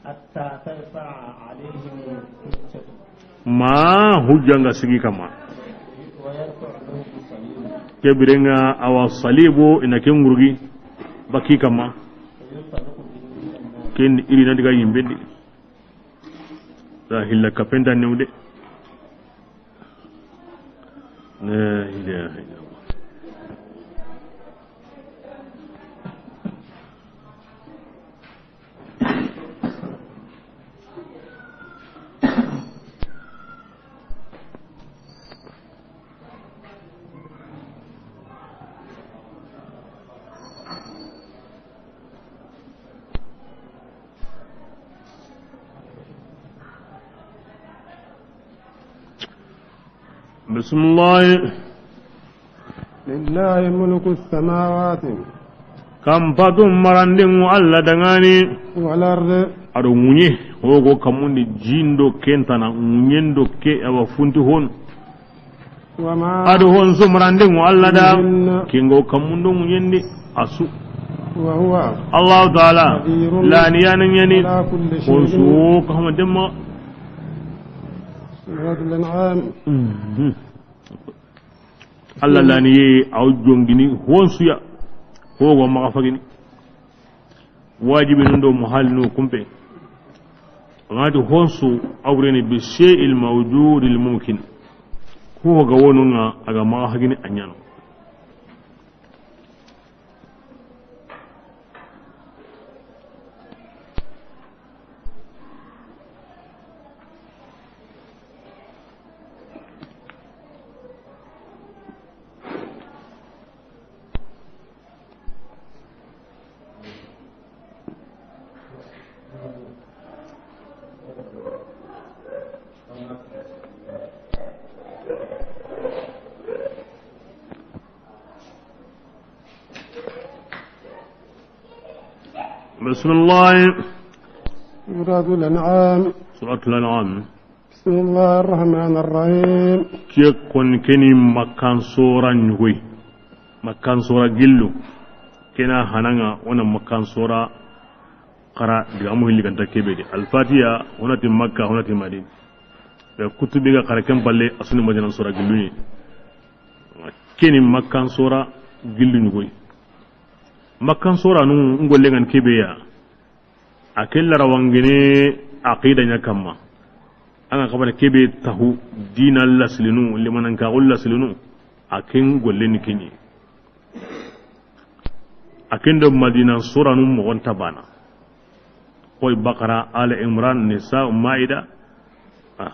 حتى ترفع عليهم الحجة. Ma hujja nga sigi kama. ويرفع لهم الصليب. Ke biren ŋa awa salibu ina ke ŋurgi baki kama. وينطلق بهم إلى النار. Ken iri na diga yimbendi. Da hilla kapenta newde. La ilaha illallah. بسم الله. لله ملك السماوات. Kampatu marandenŋu Allah dangani. والأرض. Ado ŋuɲe, hogo kamundi jindo kentana, ŋuɲendo ke awa funti hon. وما. Ado hon su marandenŋu Allah da. فيهن. Kengo kamundo ŋuɲendi asu. وهو. Allah Ta'ala. قدير. Lani yana ɲani. على كل شيء. Hon su kahama demma. سورة الأنعام. Mhm. Allah lani ye aw jongini honsuya. Hogo maxa fagini. Wajibi nundo muhalinu kumpe. Ngati honsu awreni bi shay'il mawjudil mumkin. Ko ga wonunga aga maxa fagini a ɲano. بسم الله. سورة الأنعام. سورة الأنعام. بسم الله الرحمن الرحيم. Ke kon keni Makkan sora ɲugoy. Makkan sora gillu. Kena hananga ona Makkan sora xara diga amu hilli ganta kebe de. Al-Fatiha, honati Makka, honati Madina. Be kutubi ga xara ken balle asuni Madina sora gillu ni. Keni Makkan sora gillu ɲugoy. Makkan sora nu ngolle ngan kebe ya. A ke larawangene aqida ɲa kamma. An ga xabana kebe taxu, dina lasilinu, limanankaxu lasilinu, a ken golle ni ken ɲi. A ken do Madina suranu moxon ta bana. Xoy Bakara, Ala Imran, Nisa, Maida. Ah.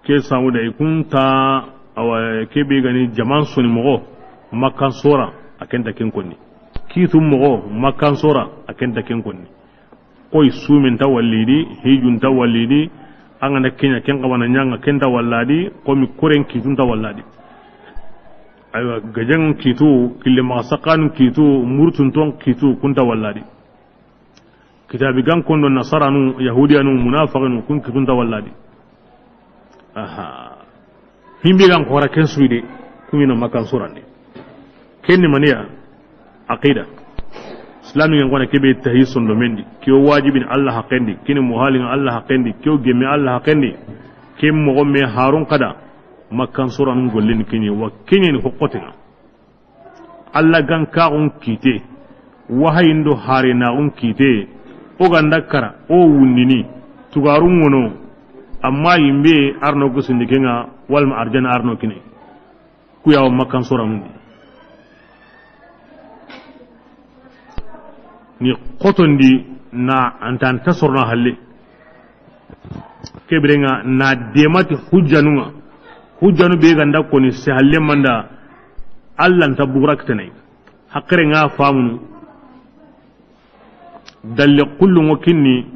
Ke samuda i kunta, awa, kebe gani jaman soni moxo, Makkan sora, a kenta ken konni. Kitu moxo, Makkan sora, a kenta ken konni. Koy sumen ta wallidi, hijun ta wallidi, an ga na kenya ken xabana ɲanga ken ta walladi, komi koren kitun ta walladi. Aywa, gajan kitu, kille maxa sakanu kitu, murtun ton kitu, kun ta walladi. Kitabi gan kondo nasaranu, yahudiyanu, munafaqinu, kun kitun ta walladi. Aha. Himbe gan xora ken suide, kun ina Makkan surandi. Ken ni maniya, aqida. Islami ngen kona kebe tahi sondo mendi. Kiyo wajibin Allah haqendi, kini muhalin Allah haqendi, kiyo gemme Allah haqendi. Ken moxo me harun kada, Makkan suranun gollen kini, wa kini ni hokkotina. Allah gan kaxun kite, wahayin do harenaxun kite, o ganda kara, o wundini, tugarun ŋono, amma yimbe arno gusindi kenga, walma arjana arno kine. Kuyawo Makkan soranundi. Ni xotondi na antanta sorona halle. Kebirenga na demati hujjanunga. Hujjanu be ganda koni se halle manda. Allah nta bugura kitene. Hakkere nga famunu. Dalle kullu ngo kinni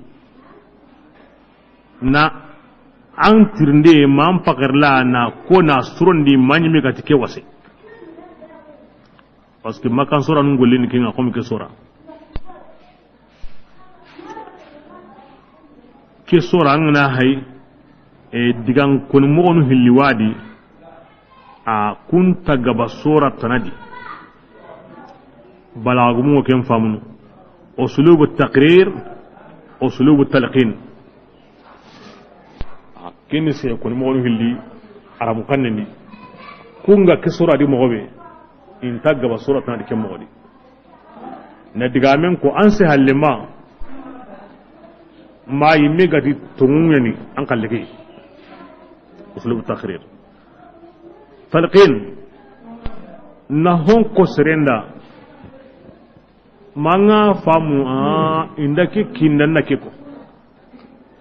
na an tirnde ma an pakerla na ko na surondi ma ɲimi gati ke wase. Parce que Makkan soranun gollini kenga comme ke sora. Ke sora an gana hay, e, digan koni moxonu hilli wadi, a kunta gaba sora tanadi. Balagumo ken famunu. Uslubu taqrir, uslubu talqin. A, kini se koni moxonu hilli, Arabu xannen di. Kunga ke sora di moxo be, inta gaba sora tanadi ke moxo di. Na digamen ko an se halle ma, ma yimme gati tonguñani an xalle ke. Uslubu takhrir. Talqin, na hon ko serenda, manga famu, a, inda ke kinda na ke ko.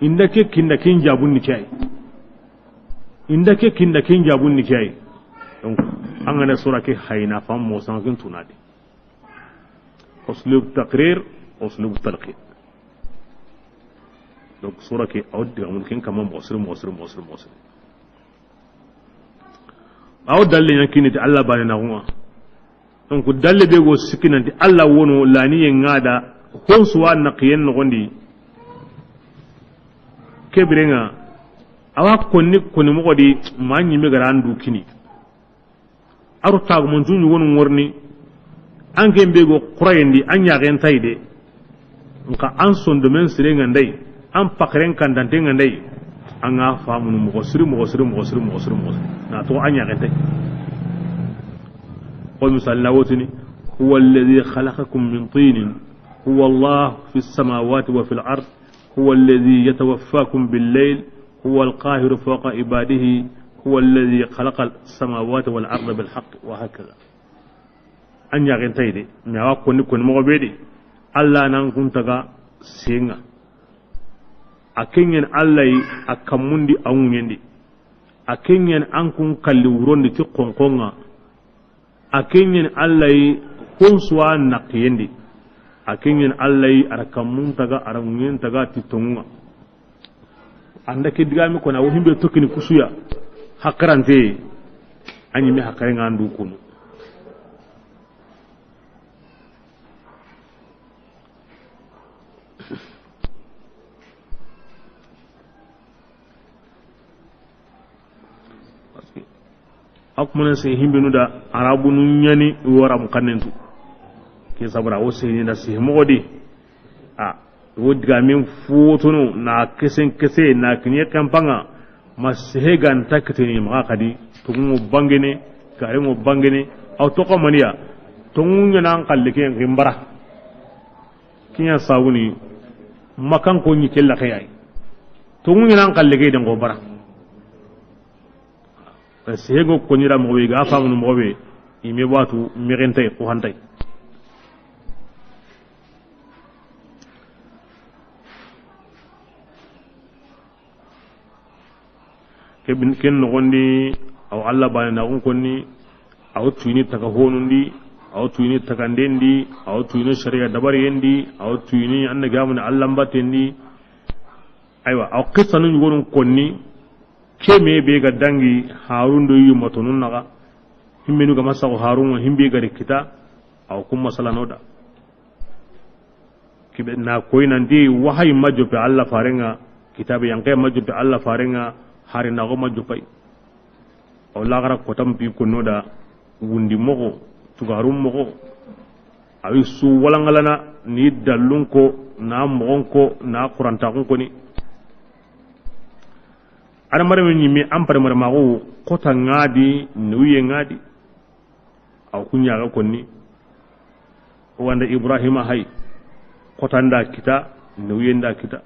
Inda ke kinda kin jabun ni kiyai. Inda ke kinda kin jabun ni kiyai. Donc, an gana sura ke hayna famu mo sankin tunadi. Uslub taqrir, uslub talqin. Donc, sura ke, a wa digamun ken kama moxo siri, moxo siri, moxo siri, moxo siri. A wa dalle ña kini ti Allah bane na xunga. Donc, dalle be go sikki nanti Allah wono laniye ngada, hon suwa naqiyen noxondi. Kebirenga, a wa konni, konni moxo di, ma ñime gara an du kini. Aro tagumancu ñugonu ŋorni, an ken be go xurayendi, an ñaxen tayi de. Nka an sondomen sirenga ndey, an paxeren kandantenga ndey, an ga famunu moxo siri, moxo siri, moxo siri, moxo siri, moxo siri. Na toxo an ñaxen tayi. Xo misali na wotini, هو الذي خلقكم من طين، هو الله في السماوات وفي الأرض، هو الذي يتوفاكم بالليل، هو القاهر فوق عباده، هو الذي خلق السماوات والأرض بالحق، وهكذا. An ñaxen tayi de, mais a wa konni, konni moxo be de, Allah nan kun taga senga. A kenyen Allah yi a kammundi a ŋuñendi. A kenyen an kun kalli wurondi ti xonxonga. A kenyen Allah yi hon suwa naqiyendi. A kenyen Allah yi a ra kammun taga, a ra ŋuñen taga ti tongunga. Anda ke digami kona wo himbe tokkini kusuya. Hakarante. A ñime hakarenga andu kunu. Parce que a kumana se himbenu da arabunu ñani wo arabu xannentu. Ke sabara wo seni da se moxo di. A wo digamen fotono na kesen kese na kiñe kampanga ma sehe ganta kiteni maxa xadi tongu bangene, karengo bangene, aw toxo maniya tongu ñana an xalle ke ximbara. Ɲa sawuni, makan ko ɲi kella xeyay. To ŋuɲi nan xalle ge den go bara. Sehego ko ɲira moxo be ga famunu moxo be, i me watu mexentay ko hantay. Ke bin, ken noxondi, aw Allah bane naxun konni, aw tuyini taga honundi, aw tuyini tagandendi, aw tuyini sharia dabariyendi, aw tuyini anna gamuni Allah mbatendi. Aywa, aw qissanu ɲugonun konni, ke me be ga dangi Harun do yuma tonun naxa, himmenu ga masaxo Harun, himbe ga ri kita, aw kum masalano da. Kibe na koy nanti wahayi ma joppe Allah farenga, kitabe yanke ma joppe Allah farenga, hari nago ma joppay. O lagara kotam bi konno da, wundi moxo, tugarum moxo. Awi su walangalana ni dallun ko, na moxon ko, na qurantaxun koni. Adamare men ɲimme an pare mare maxu, kota ŋadi, nuye ŋadi. Aw ku ɲaga konni. Wanda Ibrahima hay, kota nda kita, nuye nda kita.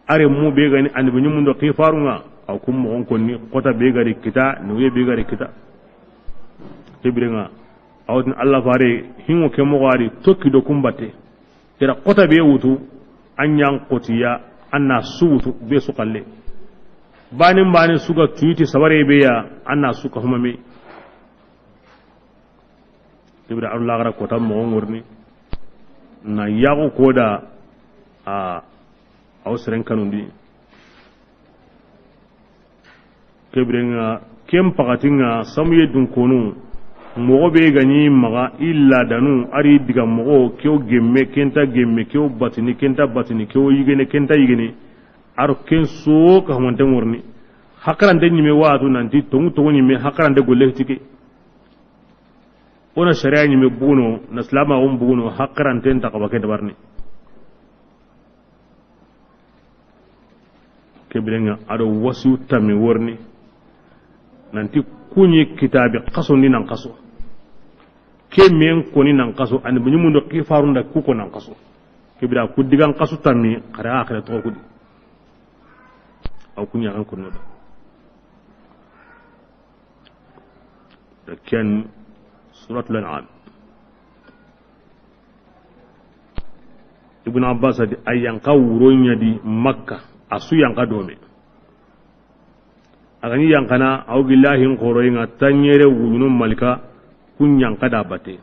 Are mu be gani annabi ɲumundo xifarunga, aw kun moxon konni, kota be gari kita, nuye be gari kita. Ibrenga, awtin Allah fare, hingo ke moxari, tokki do kumbate. Ira kota be wutu, an ɲan kotiya, an na su wutu, be su kalle. Bani bani suga tuiti sabare be ya, an na su ka humame. Ibra aru lagara kota moxo ŋorni. Na yaxu koda a, aw seren kanundi. Kebirenga, ken pakatinga, samuye dunkonu, moxo be gani maxa illa danu, ari diga moxo, kew gemme, kenta gemme, kew batini, kenta batini, kew yigene, kenta yigene. Aro ken so ka hamante ŋorni. Hakarante ɲime watu nanti, tongu tongu ɲime, hakarante golle tike. Ona sharia ɲime buguno, na silamaxun buguno, haqqiranten ta xaba ke dabarni. Kebirenga ado wasiyu tammi worni. Nanti kuɲi kitabi xaso ni nan xaso. Ke men koni nan xaso, ani buɲumundo xifarunda kuko nan xaso. Kebira ku digan xasu tammi, xare axire toxo kudi. Aw kuɲa kan kono da. Ken Suratul An'am. Ibn Abbas adi, a yanka wuro ɲa di Makka, a su yanka dome. A gani yankana, aw gillahin xoroyinga, tanɲere wujunu malika, kun yanka da bate.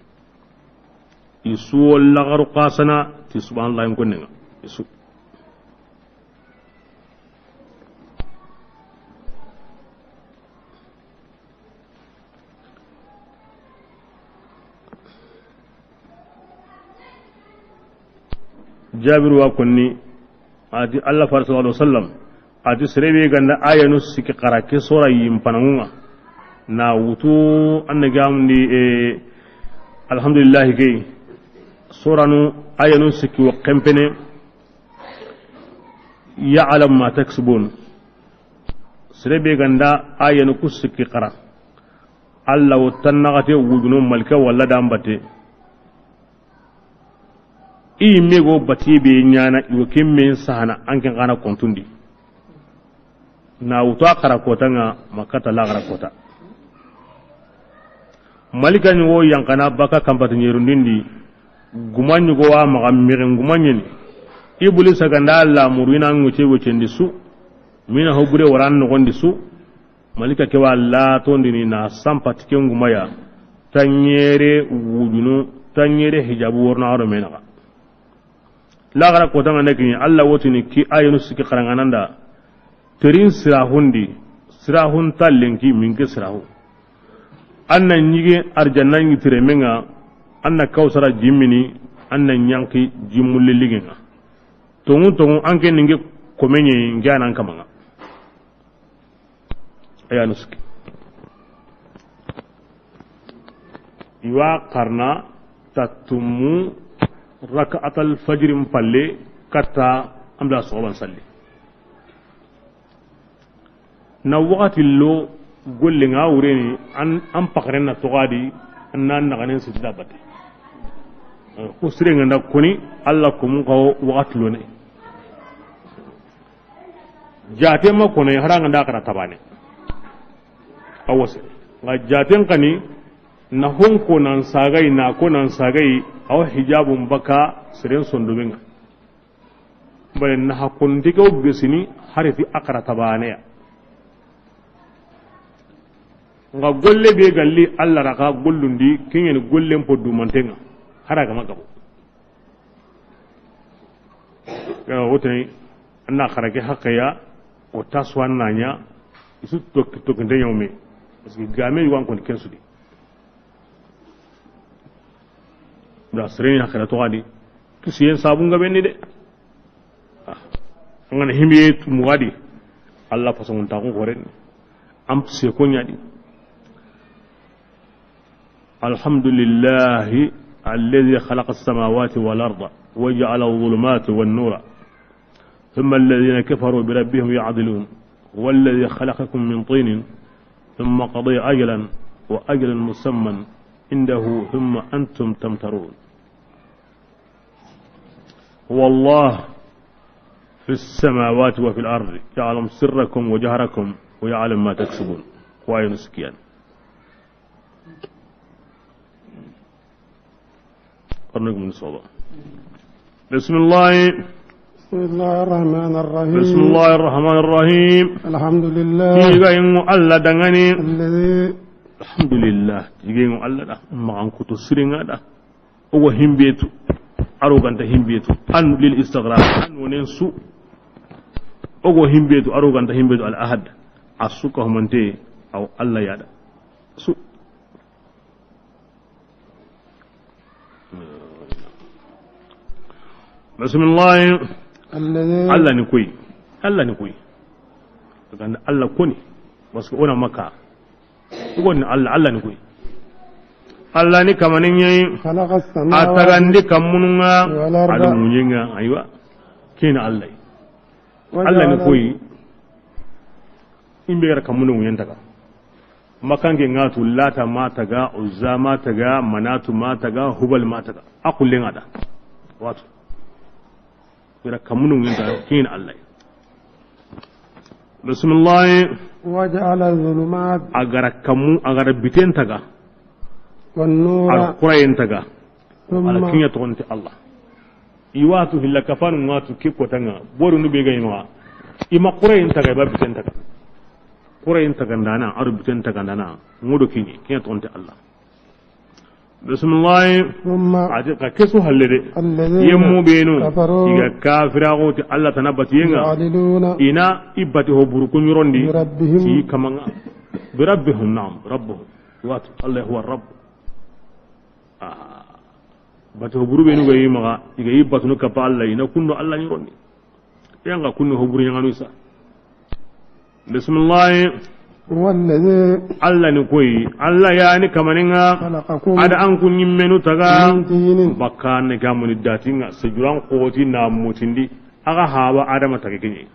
I su wo lagaru xasana, ti subhanallahi konnenga. I su. Jabiru wa konni, ati Allah far sallallahu alaihi wasallam, ati serebe ganda ayanu siki xara ke sora yimpanangunga. Na wutu anna gamundi, e, alhamdulillah gey. Soranu ayanu siki wa kempene. Ya'lam ma taksibun. Serebe ganda ayanu ku sikki xara. Allah wo tannaxate wujunu malika walla dan batte. I mego batiye be ɲana, i wo ken men sahana, an ken xana kontundi. Na wutu a xara kotanga, ma kata la xara kota. Malika ɲugo yankana baka kampati ɲerundindi, guma ɲugo wa maxa mixen guma ɲeni. Iblisa ganda lamuru ina ŋuce wucendi su, mina hobure waran noxondi su, malika kewa latondini na sampati ken gumaya, tanɲere wujunu, tanɲere hijabu worna aro menaxa. Laxara kotanga ne kiɲi, Allah wotini ki ayanu siki xarangananda. Terin sirahundi, sirahun tallenki minke sirahu. Anna ɲige arjanna ɲi tiremenga, anna kawsara jimmini, anna ɲanki jimmulle ligenga. Tongu tongu anke ninge komenye nge anan kamanga. Aya nusuki. Iwa karna tatumu raka'atal fajrin palle katta amda soxoban salli. Na waxati lo golle nga wureni an, an pakaren na toxadi an na naxanen sitida batte. Ku sirenŋa nda koni, Alla ko mun kawo waxati lone. Jaate ma kone, haranga nda xara tabane. Awase. Nga jaaten kani, na honko nan sagayi, na ko nan sagayi, awa hijabun baka siren sondomenga. Bare na hakkondike wo gesini, hariti a xara tabaneya. Nga golle be galli Alla raga gollundi, kiñeni gollen po dumantenga, hara gama gabo. Gara wotani, anna xara ke haqqeya, o taswa naña, isu tokki tokkinte ñawme. Parce que game yugan koni ken sudi. Da sereni haqqe da toxadi. Kisiyen sabun ga benni de. Ah. An gana himbe tu mugadi. Alla fason ta ko goren. Am se ko ñadi. الحمد لله الذي خلق السماوات والأرض وجعل الظلمات والنور ثم الذين كفروا بربهم يعدلون. هو الذي خلقكم من طين ثم قضى أجلا وأجل مسمى عنده ثم أنتم تمترون. هو الله في السماوات وفي الأرض يعلم سركم وجهركم ويعلم ما تكسبون. Kuwaye no sikiyan. Karno gum soba. بسم الله. بسم الله الرحمن الرحيم. بسم الله الرحمن الرحيم. الحمد لله. Tiga ingo Alla dangani. الذي. Alhamdulillah. Tiga ingo Alla da. Magan kuto siringa da. Ogo himbetu. Aro ganta himbetu. An lil istighraq. An wonen su. Ogo himbetu. Aro ganta himbetu al ahad. Asuka humante. Aw Alla yada. Su. Bismillah. الذي. Alla ni koy. Alla ni koy. Kan Alla koni. Parce que ona maka. Ko ni Alla, Alla ni koy. Alla ni kamanin yayi. خلق السماوات. A tagandi kamununga. والأرض. Adu munyinga. Aywa. Kina Alla. Alla ni وجعل. Koy. Imbe gara kamununga yantaga. Makange ngatu Lata ma taga, Uzza ma taga, Manatu ma taga, Hubal ma taga. A kullenga da. Watu. Ira kamunu nginta kin Allah. Bismillah. وجعل الظلمات. Agara kamu, agara biten taga. والنور. Ar kurayen taga. ثم. Ala kinya togonte Allah. Iwatu hilla kafanu ngatu ke kotanga. Boru nu be ga ima. Ima kurayen taga, iba biten taga. Kurayen taga ndana, aru biten taga ndana. Ngodo kinyi, kinya togonte Allah. Bismillah. ثم. Ati ka kesu halle de. الذين. Yemmu benu. كفروا. Iga kafira goti Allah tana batiyenga. يعدلون. Ina ibati ho buru kunyurondi. بربهم. Ti kamanga. بربهم، نعم، ربهم. Watu, Allah huwa Rabb. Ah. Bati ho buru benu ga yi maga, iga yi batunu kapa Allah, ina kundo Allah ni ronni. Yanga kunno ho buru yanganu isa. Bismillah. هو الذي. Allah ni koy, Allah yani kamaninga. خلقكم. Ada an kun nyimmenu taga. من طين. Bakka ne gamuni datinga, sejuran koti na mutindi. Aga haba Adama taga kinyi.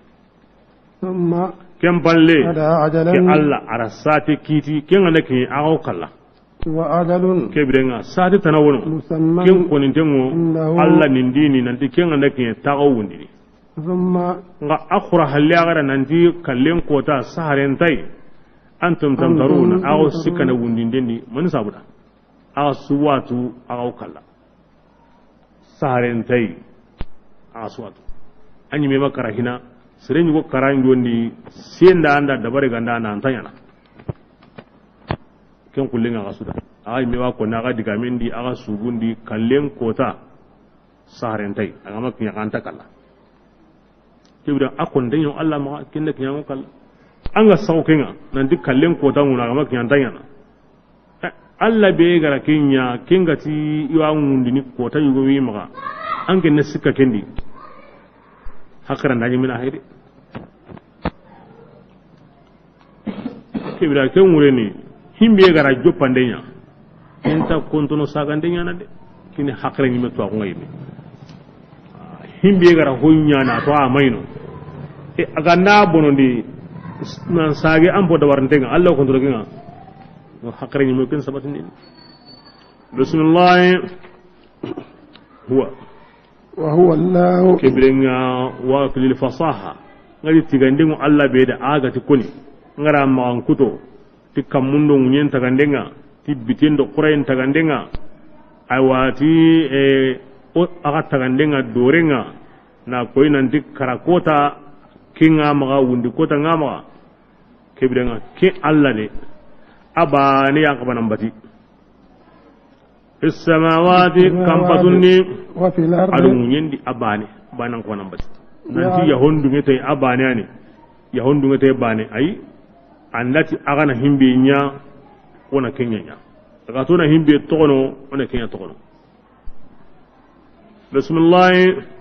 ثم. Ken palle. قضى أجلا. Ke Allah ara sate kiti, ken ngana kinyi aga kalla. وأجل. Kebirenga, sati tana wono. مسمى. Ken konintengo, عنده. Allah nindini, nanti ken ngana kinyi taga wundini. ثم. Nga akhura halli agara nanti kallen kota saharen tay. أنتم تمترون. Ago sikana wundindendi, mani sabuda. Aga suwatu, aga kalla. Saharen tay. Aga suwatu. Anyi mema karahina, sere nyugo karanjondi, senda anda dabare ganda na antanyana. Ken kullenga ga suda. Aga me wa ko na ga diga mendi, aga sugundi kallen kota. Saharen tay, aga ma kinya kanta kalla. Kebira akon denyo Allah ma kinda kinya kalla. Anga saw kenga, nanti kallen kota nguna aga ma kinya antanyana. Eh, Allah be gara kinya, kenga ti iwa ngundini kota yugo wi maga. Anke ne sikka kendi. Hakara ndani mina hayde. Kebira ke ŋureni, himbe gara joppande ɲa, inta kontono sagande ɲa na de, kini hakre ɲime to a ko ŋayini. Himbe gara ho ɲa na to a mayno. E, a ga na bonondi, nan sage an bo dabarante ŋa, Allah kontoro ŋa. No hakre ɲime ken sabatini. Bismillah. Huwa. Wa huwa Allahu. Ke biren ŋa wa lil fasaha. Ŋa di tigandenŋo Alla be da a ga ti koni. Ŋa ra maxan kuto. Ti kammun do ŋuɲen tagandenŋa. Ti biten do xurayen tagandenŋa. Aywa ti, eh, o, a ga tagandenŋa dorenŋa. Na koyi nanti kara kota kinŋa maxa, wundi kota ŋa maxa. Ke biren ŋa ke Alla de. A bane yan xabanan bati. Fi samawati, kampatundi, wa fil ardi, a do ŋuɲendi a bane, banan ko nan bati. Nanti yahondu ŋete a bane ani, yahondu ŋete bane, ayi, andati a ga na himbe ɲa, o na ken ɲa ɲa. A ga to na himbe toxono, o na ken ɲa toxono. Bismillah.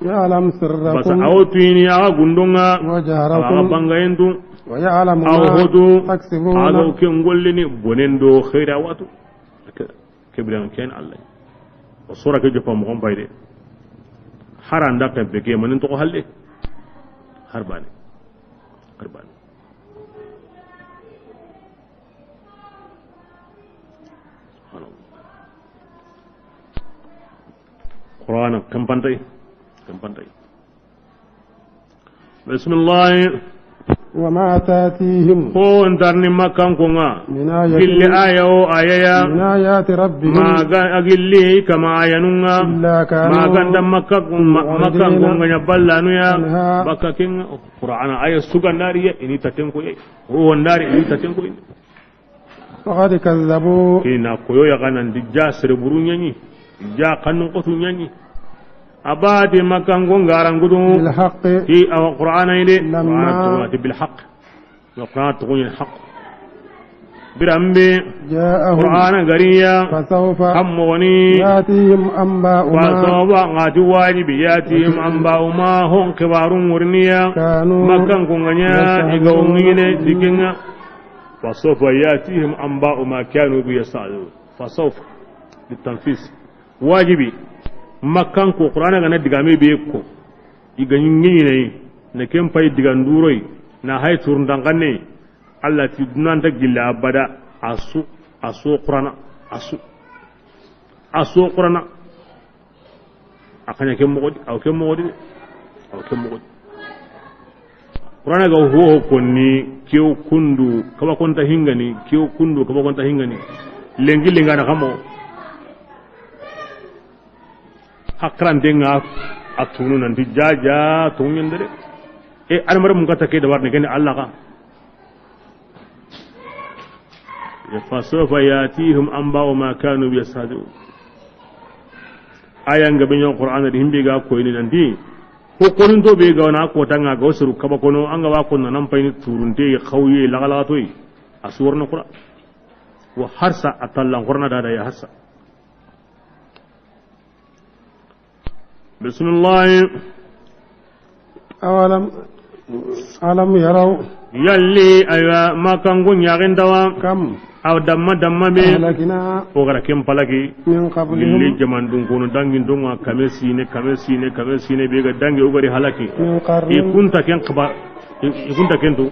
Ya'lamu sirrakum. Basa a wo tuyini a ga gundonŋa, wa jahrakum, a ga bangayendu. Wa ya'lamu ma taksibuna. A ga ke ngollini bonendo xeeri a watu. Ke biren ken Alla. O sora ke joppa moxon pay de. Haranda kempe ke manin toxo halle. Harbane. Harbane. Subhanallah. Qur'ana kempantay. Kempantay. Bismillah. Wa ma tatihim. Ko ntarni Makkankonŋa. Min ayatin. Gilli aya o aya ya. Min ayati rabbihim. Ma ga a gilli kama ayanunŋa. Illa kanu. Ma ganta Makka, ma-, mu'ridina. Makkankonŋa ɲa ballanu ya. Anha. Baka kenŋa. Qur'ana aya sugandari ya, ini tatenko ya. O wandari, ini tatenko ya. Faqad kazzabu. Kina koyo ya ga nan di ja sere buru ɲaɲi, ja kanun kotu ɲaɲi. A bati Makkanko ngaran gudu. Bil haqqi. Ti awa Qur'ana ide. Lamma. Qur'ana to ti bil haqq. Wa Qur'ana to ɲin haqq. Birambe. Ja'ahum. Qur'ana gariya. Fasawfa. Kammo woni. Yatihim anba'u ma. Fasawfa ngati wajibi. Yatihim anba'u ma hon kibarun wurniya. Kanu. Makkanko ŋa ɲa. Yastahzi'una. Iga wongine dikinga. Fasawfa yatihim anba'u ma kanu bi yastahzi'un. Fasawfa. Litanfis. Wajibi. Makkanko Qur'ana ga na digame be ko. Iga ɲingi ɲinai. Na ken pay diga nduroi. Na hay turundankanne. Alla ti dunanta gilla abada. Asu. Asu Qur'ana. Asu. Asu Qur'ana. A xa ɲa ke moxo di, aw ke moxo di, aw ke moxo di. Qur'ana ga ho ho konni, kew kundu, kaba konta hingani, kew kundu, kaba konta hingani. Lengi lengana kamo. Hakrante nga a tunu nanti jaja, tunu ɲendere. E, adamare mun kata ke dabar ne gani Alla ka. Fasawfa yatihim anba'u ma kanu yastahzi'un. Aya nga be ɲa Qur'ana di himbe ga koyini nanti. Ko koninto be ga wana ko tanga ga suru kaba kono an ga wa ko nan payni turunte xawye lagalatoy. A su worno Qur'an. Wa harsa a tallan Qur'ana dada ya harsa. Bismillah. Awalam, alam yaraw. Yalli, aywa, Makkanko ɲaxen tawa. Kam. Aw damma damma be. Ahlakna. O gara ken palaki. Min qablihim. Gilli jamandun kono dangin donga kame sine, kame sine, kame sine be ga dangi o gari halaki. Min qarnin. I kunta ken xaba, i, i kunta ken tu.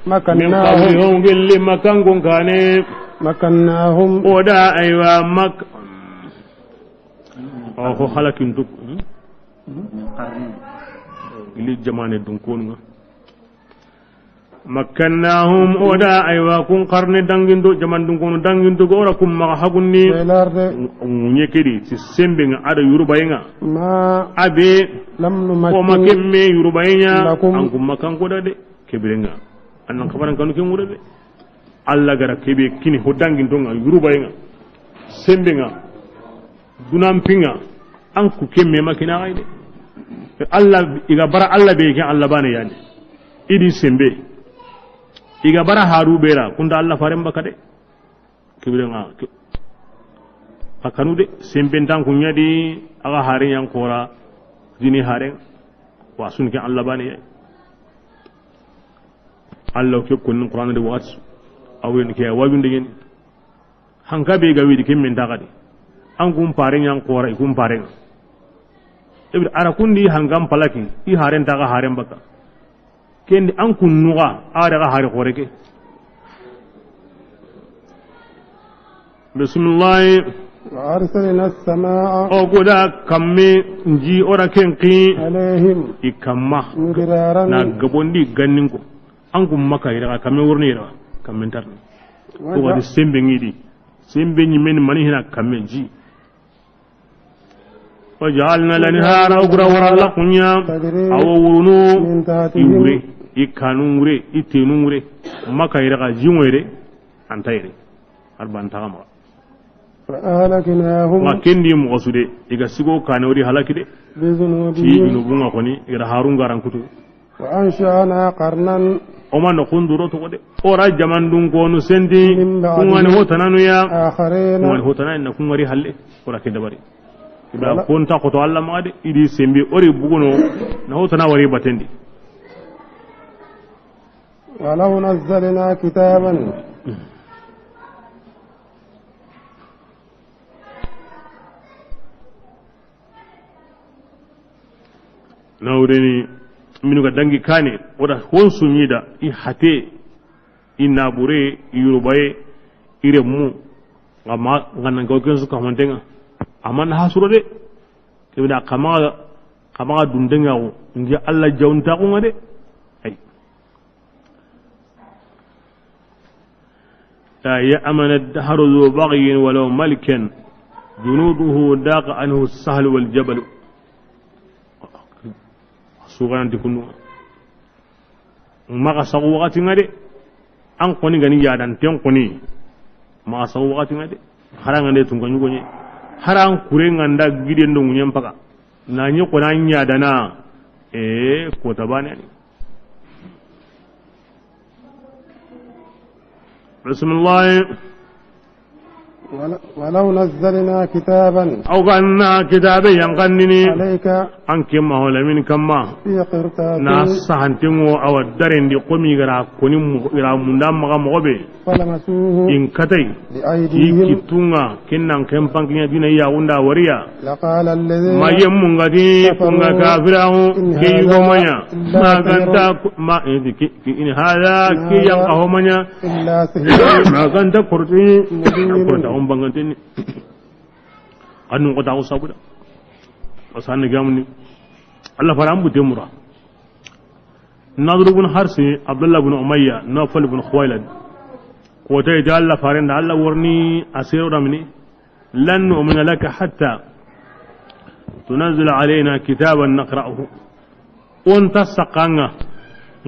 Min qablihim, gilli Makkanko kane. Makkannahum. O da, aywa, mak-, Awa, ho halakin duk. Ili jamane dun konunga. Makkannahum, o da, aywa, kun qarni danginto, jaman dun konu danginto, gora kun maxa hagunni. Ŋuɲe kedi, ti sembe nga, ada yurubaye nga. Ma. Abe, lam numakkin. O ma kemme yurubaye nya, lakum. An kun makan koda de, kebirenga. Annan kabaran kanu ke ŋure de. Alla gara kebe kini ho dangintonga, yurubayenga, sembenga, dunanpinga, an ku kemme makina gayde. Alla, iga bara Alla be ke Alla bane yani. Idi sembe. Iga bara haru bera, kunda Alla faren baka de. Kebirenga, ke-, a kanu de, semben tan kunyadi, aga haren yan kora, dini haren, wa sun ke Alla bane yani. Alla ke kunnin Qur'an di waxati. Awen ke wajunde yen. Hanka be ga widi ken men daga di. An kun paren yan kora, i kun paren. Ibra ara kundi hankan palaki, i haren daga haren baka. Kendi an kun nuga, a daga hari kore ke. Bismillah. وأرسلنا السماء O ga da kamme ji, o ra ken xi عليهم i kanma, مدرارا na gabondi ganninko. An kun Makka yere xa kamme worni yere xa, kamme ntarni. Ko وجع- wadi sembe ŋi di. Sembe ɲi men mani hina kamme ji. وجعلنا الأنهار O ga da wara la kunya. تجري Awo wurunu من تحتهم i wure, i kanun wure, i tenun wure. Makka yere xa ji ŋo yere, anta yere. Har ban ta xa maxa. فأهلكناهم Wa ken di moxo su de, i ga sigo kane wori halaki de. Ti بذنوبهم junubun ŋa xoni, i ga da harun garan kutu. وأنشأنا قرنا O ma no kunduro to de. O ra jamandun konu sendi, من بعدهم kun ŋa ni hotananu ya. آخرين Kun ŋa ni hotana na kun ŋa ri halle. O ra ke dabari. I ba Wala- kun ta xoto Alla maxa de, i di sembe o ri buguno, na hotana wari batendi. ولو نزلنا كتابا Nawreni minu ga dangi kane, o da hon suɲi da, i hate, i nabure, i yurubaye, i remmu, nga ma, nga nan gawken su ka hontenga. Aman hasuro de, kebe da kama, kama dundenga o, ngi Alla jawnta ko nga de. Ay. لا يأمن الدهر ذو بغي ولو ملكا جنوده ضاق عنه السهل والجبل. Sugananti kundu. Maxa saxu waxati nga de. An xoni gani yadan ten xoni. Maxa saxu waxati nga de. Haranga nde tunga ɲugoɲe. Haran kure nga nda giden do ŋuɲen paga. Na ɲi xona ɲadana. E, ko tabane ni. Bismillah. ولو نزلنا كتابا O ga na kitabe yanqandini. عليك An ke ma hola min kamma. في قرطاس Na sahantingo awa darendi komi gara koni mu-, gara munda maxa moxo be. فلمسوه In katay. بأيديهم Ki tunga kinnan ken pankinya dina ya unda wariya. لقال الذين Ma yemmu nga di كفروا kunga kafirahu إن ki هذا go manya. إلا Ma سحر ganta ku-, ma, eh, ki, ki, in hada ki إن هذا yanqa ho manya. إلا سحر Ma ganta kurti. مبين Kurta on banganteni. Anu ko ta ko sabuda. Wasan gamni. Allah faran bu temura. Nadr ibn Harsi, Abdullah ibn Umayya, Nawfal ibn Khuwaylid. Ko ta ita Allah faran da Allah warni asiro damni. لن نؤمن لك حتى تنزل علينا كتابا نقرأه. O nta saxanga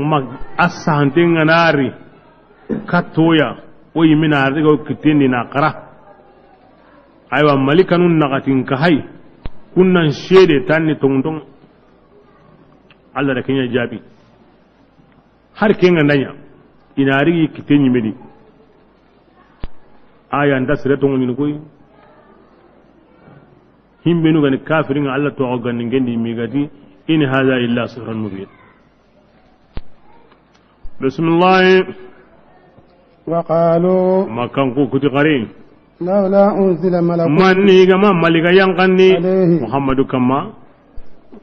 ma a sahantenga nari kattoya o yimina riga o kittendi na xara. Aywa, malikanun naxatin ka hay kunnan sede tanni tontonga. Allah da kenya jabi. Har kenga ndanya ina rigi kite ɲimedi. Aya nda sere tongo ni koy. Himbenu gani kafirin Allah to gani ngendi migati. In hadha illa sihrun mubin. Bismillah. وقالوا Makan ko kuti xari. لولا أنزل ملك Manni gama malika yanqandi عليه Muhammadu kamma.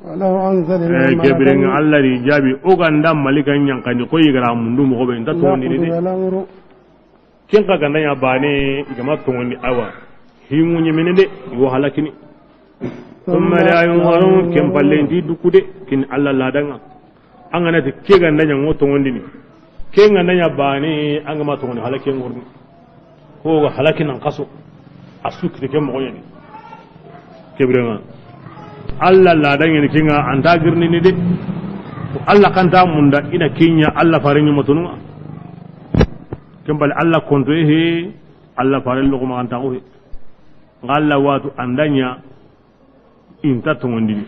ولو أنزلنا Eh, ملكا Gabriel, Allah ri jabi, o ganda malika yanqandi, ko yigara mundu moxo be, nta tongondi de. لقضي الأمر Ken ka ganda ɲa bane, igama tongondi awa. Himu ɲemene de, iwo halakini. ثم لا ينظرون, ken palle ndi dukude, kin Allah ladanga. An gana ti ke ganda ɲa ngo tongondini. Ke ganda ɲa bane, an gama tongondi halaken ngorni. Ko ga halakin nan kaso. A sukite ke moxo ɲani. Kebrema. Allah ladangeni kinga anta girnini de. Allah kanta munda ina kinya Allah fare ɲumatununga. Kembali Allah konto he, Allah fare loxo ma anta ko he. Nga Allah watu andanya inta tongondini.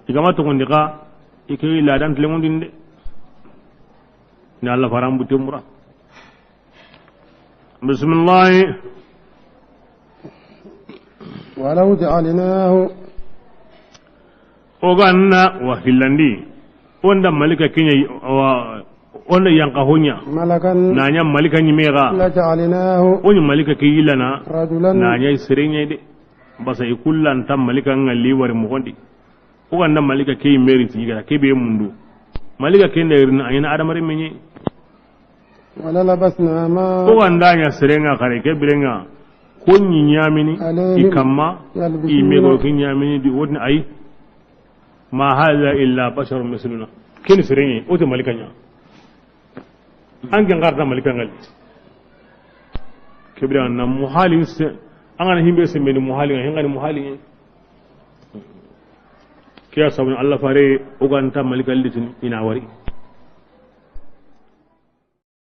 Igama tongondi ka, ike ladan tlengondinde. Ni Allah faran butemura. Bismillah. ولو جعلناه O ganna wa hillandi. Onda malika kinya wa, onda yanka honya. ملكا Nanya malika nyimega. لجعلناه Oni malika ke yilana. رجلا Nanya serenya de. Basa ikullan tam malika ngalli wari mogondi. O ganna malika ke meri tigara ke be mundu. Malika ke nda irina ayina adamare menye. وللبسنا ما O ga nda ɲa seren ŋa xare ke biren ŋa, ko ɲi ɲamini عليهم i kamma, يلبسون. I me go ki ɲamini di wodni ay. ما هذا إلا بشر مثلنا. Ken seren ŋa, o te malika ɲa. An ke ŋarta malika ŋa li. Ke biren ŋa na muhalin se, an ga na himbe se meni muhalin, hin ga ni muhalin. Ke ya sabu ni Allah fare, o ga nta malika litini, i na wari.